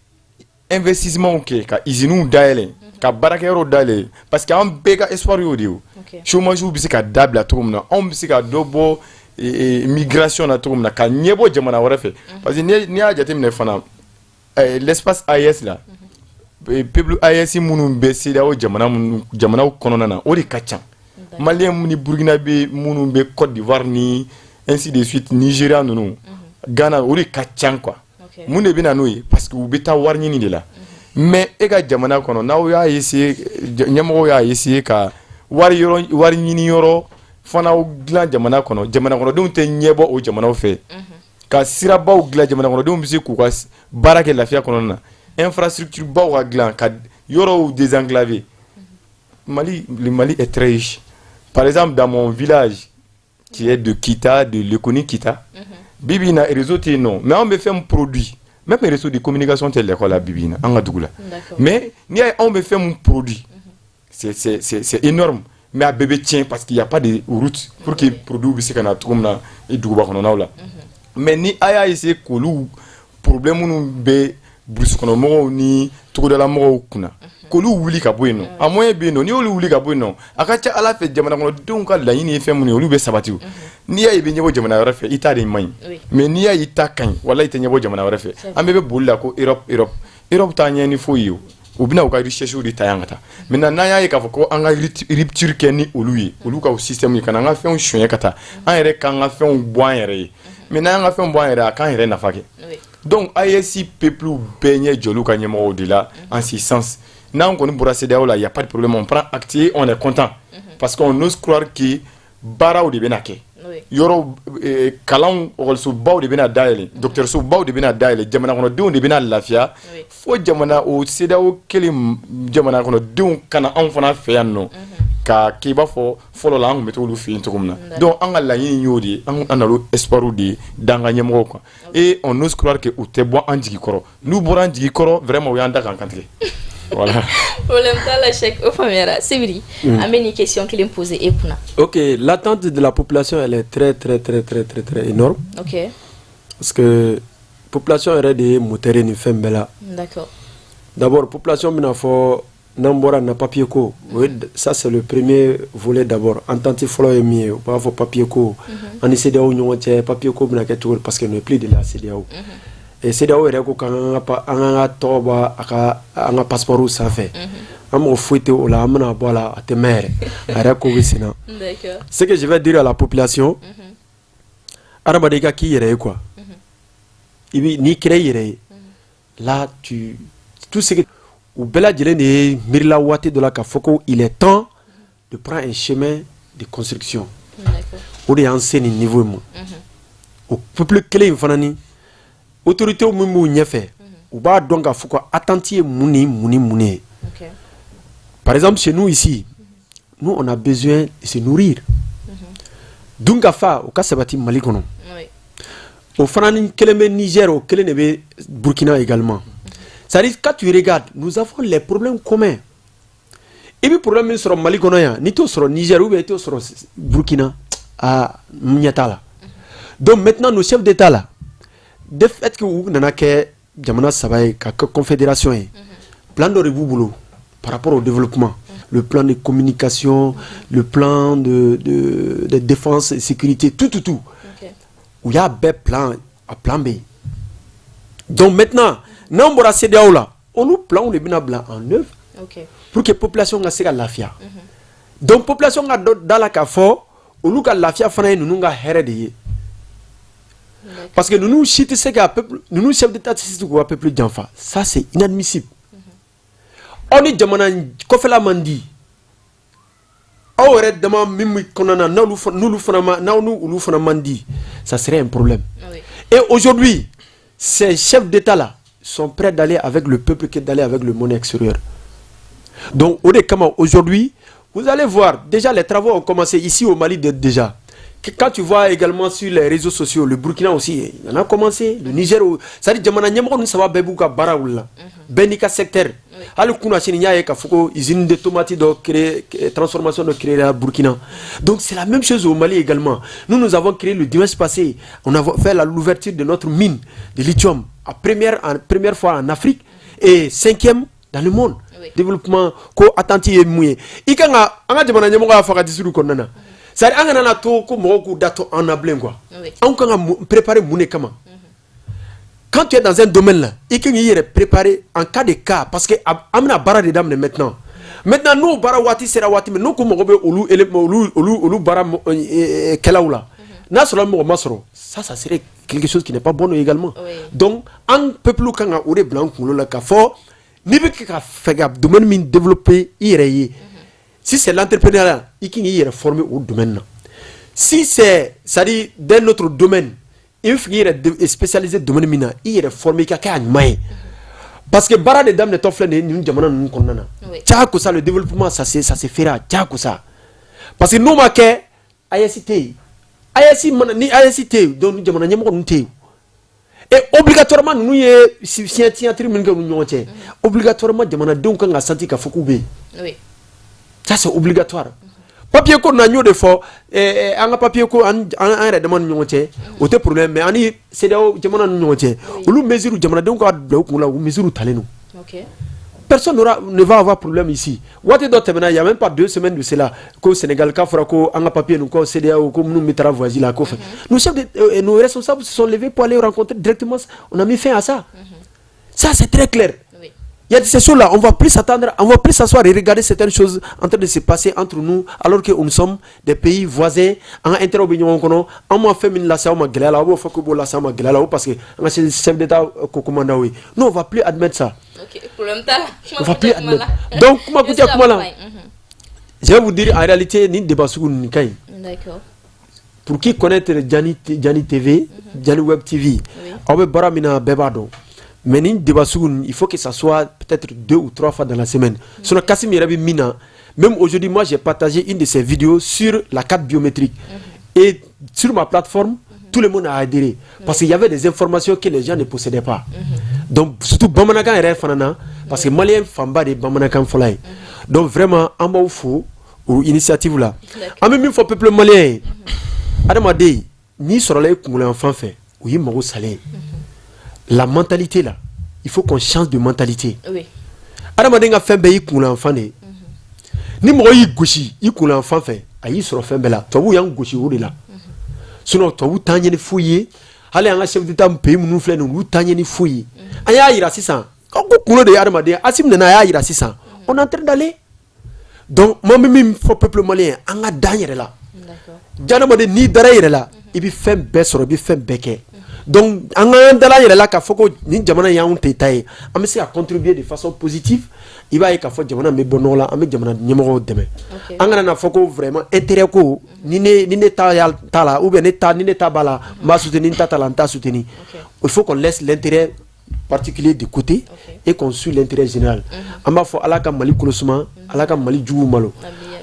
investissement kɛ ka usines dayɛlɛ, ka baarakɛyɔrɔ dayɛlɛ, parce que an bɛɛ ka espoir y'o de ye o. Chômage bɛ se ka dabila cogo min na, anw bɛ se ka dɔ bɔ migration na cogo min na, ka ɲɛbɔ jamana wɛrɛ fɛ, parce que n'i y'a jateminɛ fana, l'espace AES la, peuple AES minnu bɛ CEDEAO jamana minnu jamanaw kɔnɔna na, o de ka ca. Malien ni Burkina bɛ minnu bɛ Côte d'Ivoire ni ainsi de suite, Nigéria ninnu, Ghana, o de ka ca quoi. Mun de bɛ na n'o ye? Parce que u bɛ taa wari ɲini de la. Mais e ka jamana kɔnɔ, n'aw y'a essayer, ɲɛmɔgɔw y'a essayer ka wari yɔrɔ, wari ɲini yɔrɔ fana dilan jamana kɔnɔ, jamana kɔnɔdenw tɛ ɲɛbɔ o jamanaw fɛ, ka sirabaw dilan, jamana kɔnɔdenw bɛ se k'u ka baara kɛ lafiya kɔnɔna na, infrastructure baw ka dilan, ka yɔrɔw désenclaver. Mali, le Mali est très riche. Par exemple, dans mon village qui est de Kita, de Lekoni Kita, bibi in na, réseau tɛ yen nɔ, mais anw bɛ fɛn min produit, même réseau de communication tɛ l'école la bibi in na an ka dugu la. Mais n'i y'a ye, anw bɛ fɛn min produit, c'est énorme, mais a bɛɛ bɛ tiɲɛ parce qu'il y a pas de route pour que produit bɛ se ka na cogo min na duguba kɔnɔnaw la. Mais ni a y'a essayer k'olu problème minnu bɛ brousse kɔnɔ mɔgɔw ni togodala mɔgɔw kunna, k'olu wuli ka bɔ yen nɔ, a moyen bɛ yen nɔ, n'i y'olu wuli ka bɔ yen nɔ, a ka ca Ala fɛ, jamana kɔnɔdenw ka laɲini ye fɛn minnu ye, olu bɛ sabati. N'i y'a ye i bɛ ɲɛbɔ jamana wɛrɛ fɛ, i ta de man ɲi. Mais n'i y'a ye i ta ka ɲi, walahi, i tɛ ɲɛbɔ jamana wɛrɛ fɛ. An bɛɛ bɛ boli la ko Europe, Europe. Europe t'an ɲɛ ni foyi ye o. U bɛna u ka richesse de ta yan ka taa. Maintenant, n'an y'a ye k'a fɔ ko an ka rupture kɛ ni olu ye, olu ka système ye, ka na an ka fɛnw suɲɛ ka taa, an yɛrɛ k'an ka fɛnw bɔ an yɛrɛ ye. Mais n'an y'an ka fɛnw bɔ an yɛrɛ ye, a k'an yɛrɛ nafa kɛ. Donc AES peuple bɛɛ ɲɛ jɔl'u ka ɲɛmɔgɔw de la en ce sens. N'an kɔni bɔra CEDEAO la, il y a pas de problème, on prend acte, on est content, parce qu'on ose croire que baaraw de bɛna kɛ, yɔrɔw, kalanw, ekɔlisobaw de bɛna dayɛlɛ, dɔgɔtɔrɔsobaw de bɛna dayɛlɛ, jamana kɔnɔdenw de bɛna lafiya. Fo jamana o CEDEAO kelen jamana kɔnɔdenw kana anw fana fɛ yan nɔ ka k'i b'a fɔ fɔlɔ la, an tun bɛ t'olu fɛ yen cogo min na. Donc an ka laɲini y'o de ye, an nan'o espoir de ye d'an ka ɲɛmɔgɔw kan, et on ose croire que u tɛ bɔ an jigi kɔrɔ. N'u bɔra an jigi kɔrɔ, vraiment, u y'an da k'an kantigɛ. Voilà. Problème t'a la, Cheikh, o faamuyara. Sibiri, an bɛ nin question kelen poser e kunna. Ok, l'attente de la population, elle est très très très très très très énorme. Parce que population yɛrɛ de ye moteur ye nin fɛn bɛɛ la. D'abord, population bɛna fɔ n'an bɔra na papier ko, o ye, ça c'est le premier volet d'abord. Entente fɔlɔ ye min ye, u b'a fɔ papier ko, an ni CEDEAO ɲɔgɔn cɛ, papier ko bɛna kɛ cogo di? Parce que on est plus de la CEDEAO. Et CEDEAO yɛrɛ ko k'an ka an ka tɔgɔ bɔ a ka an ka passeport sanfɛ. An mɔgɔ foyi tɛ o la, an bɛna bɔ a la, a tɛ mɛn yɛrɛ, a yɛrɛ ko bɛ sen na. Ce que je vais dire à la population, adamaden, i ka k'i yɛrɛ ye quoi. I bi n'i kɛra i yɛrɛ ye là, tu tout ce que u bɛɛ lajɛlen de ye miirila waati dɔ la k'a fɔ ko il est temps de prendre un chemin de construction. O de y'an se nin niveau in ma. O peuple kelen in fana ni autorités min b'u ɲɛfɛ, u b'a dɔn k'a fɔ ko attente ye mun ni mun ni mun ye. Par exemple, chez nous ici, nous, on a besoin de se nourrir. Dunkafa o ka sabati Mali kɔnɔ. O fana ni kelen bɛ Niger, o kelen de bɛ Burkina également. C'est-à-dire, quand tu regardes, nous avons les problèmes communs. I bɛ problème min sɔrɔ Mali kɔnɔ yan, n'i t'o sɔrɔ Niger ou bien i t'o sɔrɔ Burkina, ah, ɲɛ t'a la. Donc maintenant, nos chefs d'État là, de fait que u nana kɛ jamana saba ye ka kɛ confédération ye, plan dɔ de b'u bolo par rapport au développement, le plan de communication, le plan de défense et sécurité, tout, tout, tout. U y'a bɛɛ plan, a plan bɛ yen. Donc maintenant, n'an bɔra CEDEAO la, olu planw de bɛna bila en œuvre pour que population ka se ka lafiya. Donc population ka dɔ da la k'a fɔ olu ka lafiya fana ye ninnu ka hɛrɛ de ye, parce que ninnu si tɛ se ka peuple, ninnu chef d'État tɛ se k'u ka peuple janfa. Ça, c'est inadmissible. Aw ni jamana kɔfɛla man di, aw yɛrɛ dama min bɛ kɔnɔna na, n'olu fana ma, n'aw ni olu fana man di, ça serait un problème. Et aujourd'hui, ces chefs d'État là sont prêts d'aller avec le peuple que d'aller avec le monde extérieur. Donc o de kama, aujourd'hui, vous allez voir, déjà les travaux ont commencé ici au Mali déjà. Quand tu vois également sur les réseaux sociaux, le Burkina aussi, il en a commencé, le Niger, c'est-à-dire jamana ɲɛmɔgɔ ninnu saba bɛɛ b'u ka baara la, bɛɛ n'i ka secteur. Hali kunna sini, n y'a ye k'a fɔ ko usine de tomate dɔ créé, transformation dɔ créé la Burkina. Donc c'est la même chose au Mali également. Nous, nous avons créé le dimanche passé, on a fait l'ouverture de notre mine de lithium, en première fois en Afrique et cinquième dans le monde. Développement ko attente ye mun ye? I kan ka an ka jamana ɲɛmɔgɔ y'a fɔ a ka discours kɔnɔna na, c'est à dire an kana na to ko mɔgɔw k'u da to an na bilen quoi. Anw kan ka préparer mun de kama? Quand tu es dans un domaine là, i kan k'i yɛrɛ préparer en cas de cas, parce que an bɛna baara de daminɛ maintenant. Maintenant, n'o baara waati sera waati min, n'o ko mɔgɔ bɛ olu baara kɛlaw la, n'a sɔrɔ mɔgɔ ma sɔrɔ, ça serait quelque chose qui n'est pas bon également. Donc an peuple kan ka o de bila an kunkolo la k'a fɔ n'i bɛ ka fɛ ka domaine min développer i yɛrɛ ye, si c'est l'entrepreneuriat, i kan k'i yɛrɛ former o domaine na. Si c'est c'est-à-dire d'un autre domaine, i bɛ fɛ k'i yɛrɛ spécialiser domaine min na, i yɛrɛ former i ka kɛ a ɲuman ye, parce que baara de daminɛtɔ filɛ nin ye nin jamana ninnu kɔnɔna na. Diyagosa, le développement, ça se fera diyagosa, parce que n'o ma kɛ, AES tɛ yen. AES mana ni AES tɛ yen, donc jamana ɲɛmɔgɔ ninnu tɛ yen. Et obligatoirement, ninnu ye signature min kɛ u ni ɲɔgɔn cɛ, obligatoirement jamanadenw kan ka sentir k'a fɔ k'u bɛ yen. Ça, c'est obligatoire. Papier ko na, n y'o de fɔ, an ka papier ko an yɛrɛ dama ni ɲɔgɔn cɛ, o tɛ problème, mais an ni CEDEAO jamana ni ɲɔgɔn cɛ, olu mesure, jamanadenw ka bila u kun la, u mesure talen don. Personne ne va avoir problème ici. Waati dɔ tɛmɛna, il y a même pas 2 semaines de cela, ko Sénégal k'a fɔra ko an ka papier ninnu ko CEDEAO ko minnu bɛ taara voyage la kɔfɛ. Nos chefs de, nos responsables se sont levés pour aller rencontrer directement, on a mis fin à ça. Ça, c'est très clair. Il y a ces choses-là, on va plus s'attendre, on va plus s'asseoir et regarder certaines choses en train de se passer entre nous, alors que nous sommes des pays voisins, an ka intérêt bɛ ɲɔgɔn kɔnɔ. An ma fɛn min lase aw ma gɛlɛya la, aw b'o fɔ k'o b'o lase an ma gɛlɛya la, o parce que an ka chef d'État ko commandant ye. Non, on va plus admettre ça. Ok, problème t'a la. On va plus admettre. Donc, kuma kuncɛ kuma la, je vais vous dire, en réalité, nin débat sugu ninnu ka ɲi. Pour qui connaît Jani, Jani TV, Jani Web TV, aw bɛ baara min na, bɛɛ b'a dɔn. Mais nin débat sugu ninnu, il faut que ça soit peut-être deux ou trois fois dans la semaine. Sinon, Kassim yɛrɛ bɛ min na, même aujourd'hui, moi, j'ai partagé une de ses vidéos sur la carte biométrique. Et sur ma plateforme, tout le monde a adhéré. Parce qu'il y avait des informations que les gens ne possédaient pas. Donc, surtout bamanankan yɛrɛ fana na, parce que malien fanba de ye bamanankan fɔla ye. Donc vraiment, an b'aw fo o initiative la. An bɛ min fɔ peuple malien ye, adamaden n'i sɔrɔla i kunkolo yan fan fɛ, o y'i mago salen ye. La mentalité là, il faut qu'on change de mentalité. Adamaden ka fɛn bɛɛ y'i kunkolo yan fan de ye. Ni mɔgɔ y'i gosi i kunkolo yan fan fɛ, a y'i sɔrɔ fɛn bɛɛ la. Tubabuw y'an gosi o de la. Sinon tubabu t'an ɲɛ ni foyi ye. Hali an ka chef d'état pays minnu filɛ nin ye, olu t'an ɲɛ ni foyi ye. An y'a yira sisan ko kunkolo de ye adamaden. Assimi nana, a y'a yira sisan. On est en train d'aller. Donc moi, bɛ min fɔ peuple malien, an ka dan yɛrɛ la. Adamaden, n'i dara i yɛrɛ la, i bɛ fɛn bɛɛ sɔrɔ, i bɛ fɛn bɛɛ kɛ. Donc an k'an dala an yɛrɛ la k'a fɔ ko nin jamana in y'anw tɛ ta ye, an bɛ se ka contribuer de façon positive. I b'a ye k'a fɔ jamana bɛ bɔ nɔgɔ la, an bɛ jamana ɲɛmɔgɔw dɛmɛ. An kana na fɔ ko vraiment intérêt ko ni ne ta t'a la, ou bien ne ta ni ne ta b'a la, n b'a soutenir, ni ta t'a la, n t'a soutenir. Il faut qu'on laisse l'intérêt particulier de côté et qu'on suit l'intérêt général. An b'a fɔ Ala ka Mali kolo suma, Ala ka Mali juguw malo.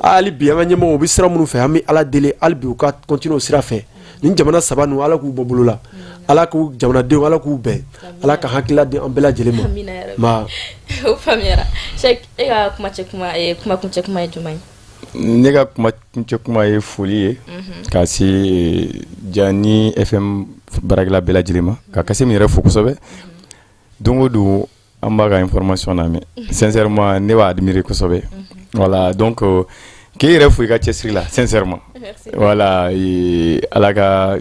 Hali bi, an ka ɲɛmɔgɔw, u bɛ sira minnu fɛ, an bɛ Ala deli hali bi u ka continuer o sira fɛ. Nin jamana saba ninnu, Ala k'u bɔ bolo la, Ala k'u jamanadenw, Ala k'u bɛn, Ala ka hakilila di an bɛɛ lajɛlen ma. Amina ya Rabbi. O faamuyara. Cheikh, e ka kuma cɛ kuma, kuma kuncɛ kuma ye jumɛn ye? Ne ka kuma kuncɛ kuma ye foli ye ka se Jani FM baarakɛla bɛɛ lajɛlen ma, ka Kassim yɛrɛ fo kosɛbɛ. Don o don an b'a ka information lamɛn. Sincèrement, ne b'a admirer kosɛbɛ. Voilà, donc k'e yɛrɛ fo i ka cɛsiri la, sincèrement. Merci. Voilà, Ala ka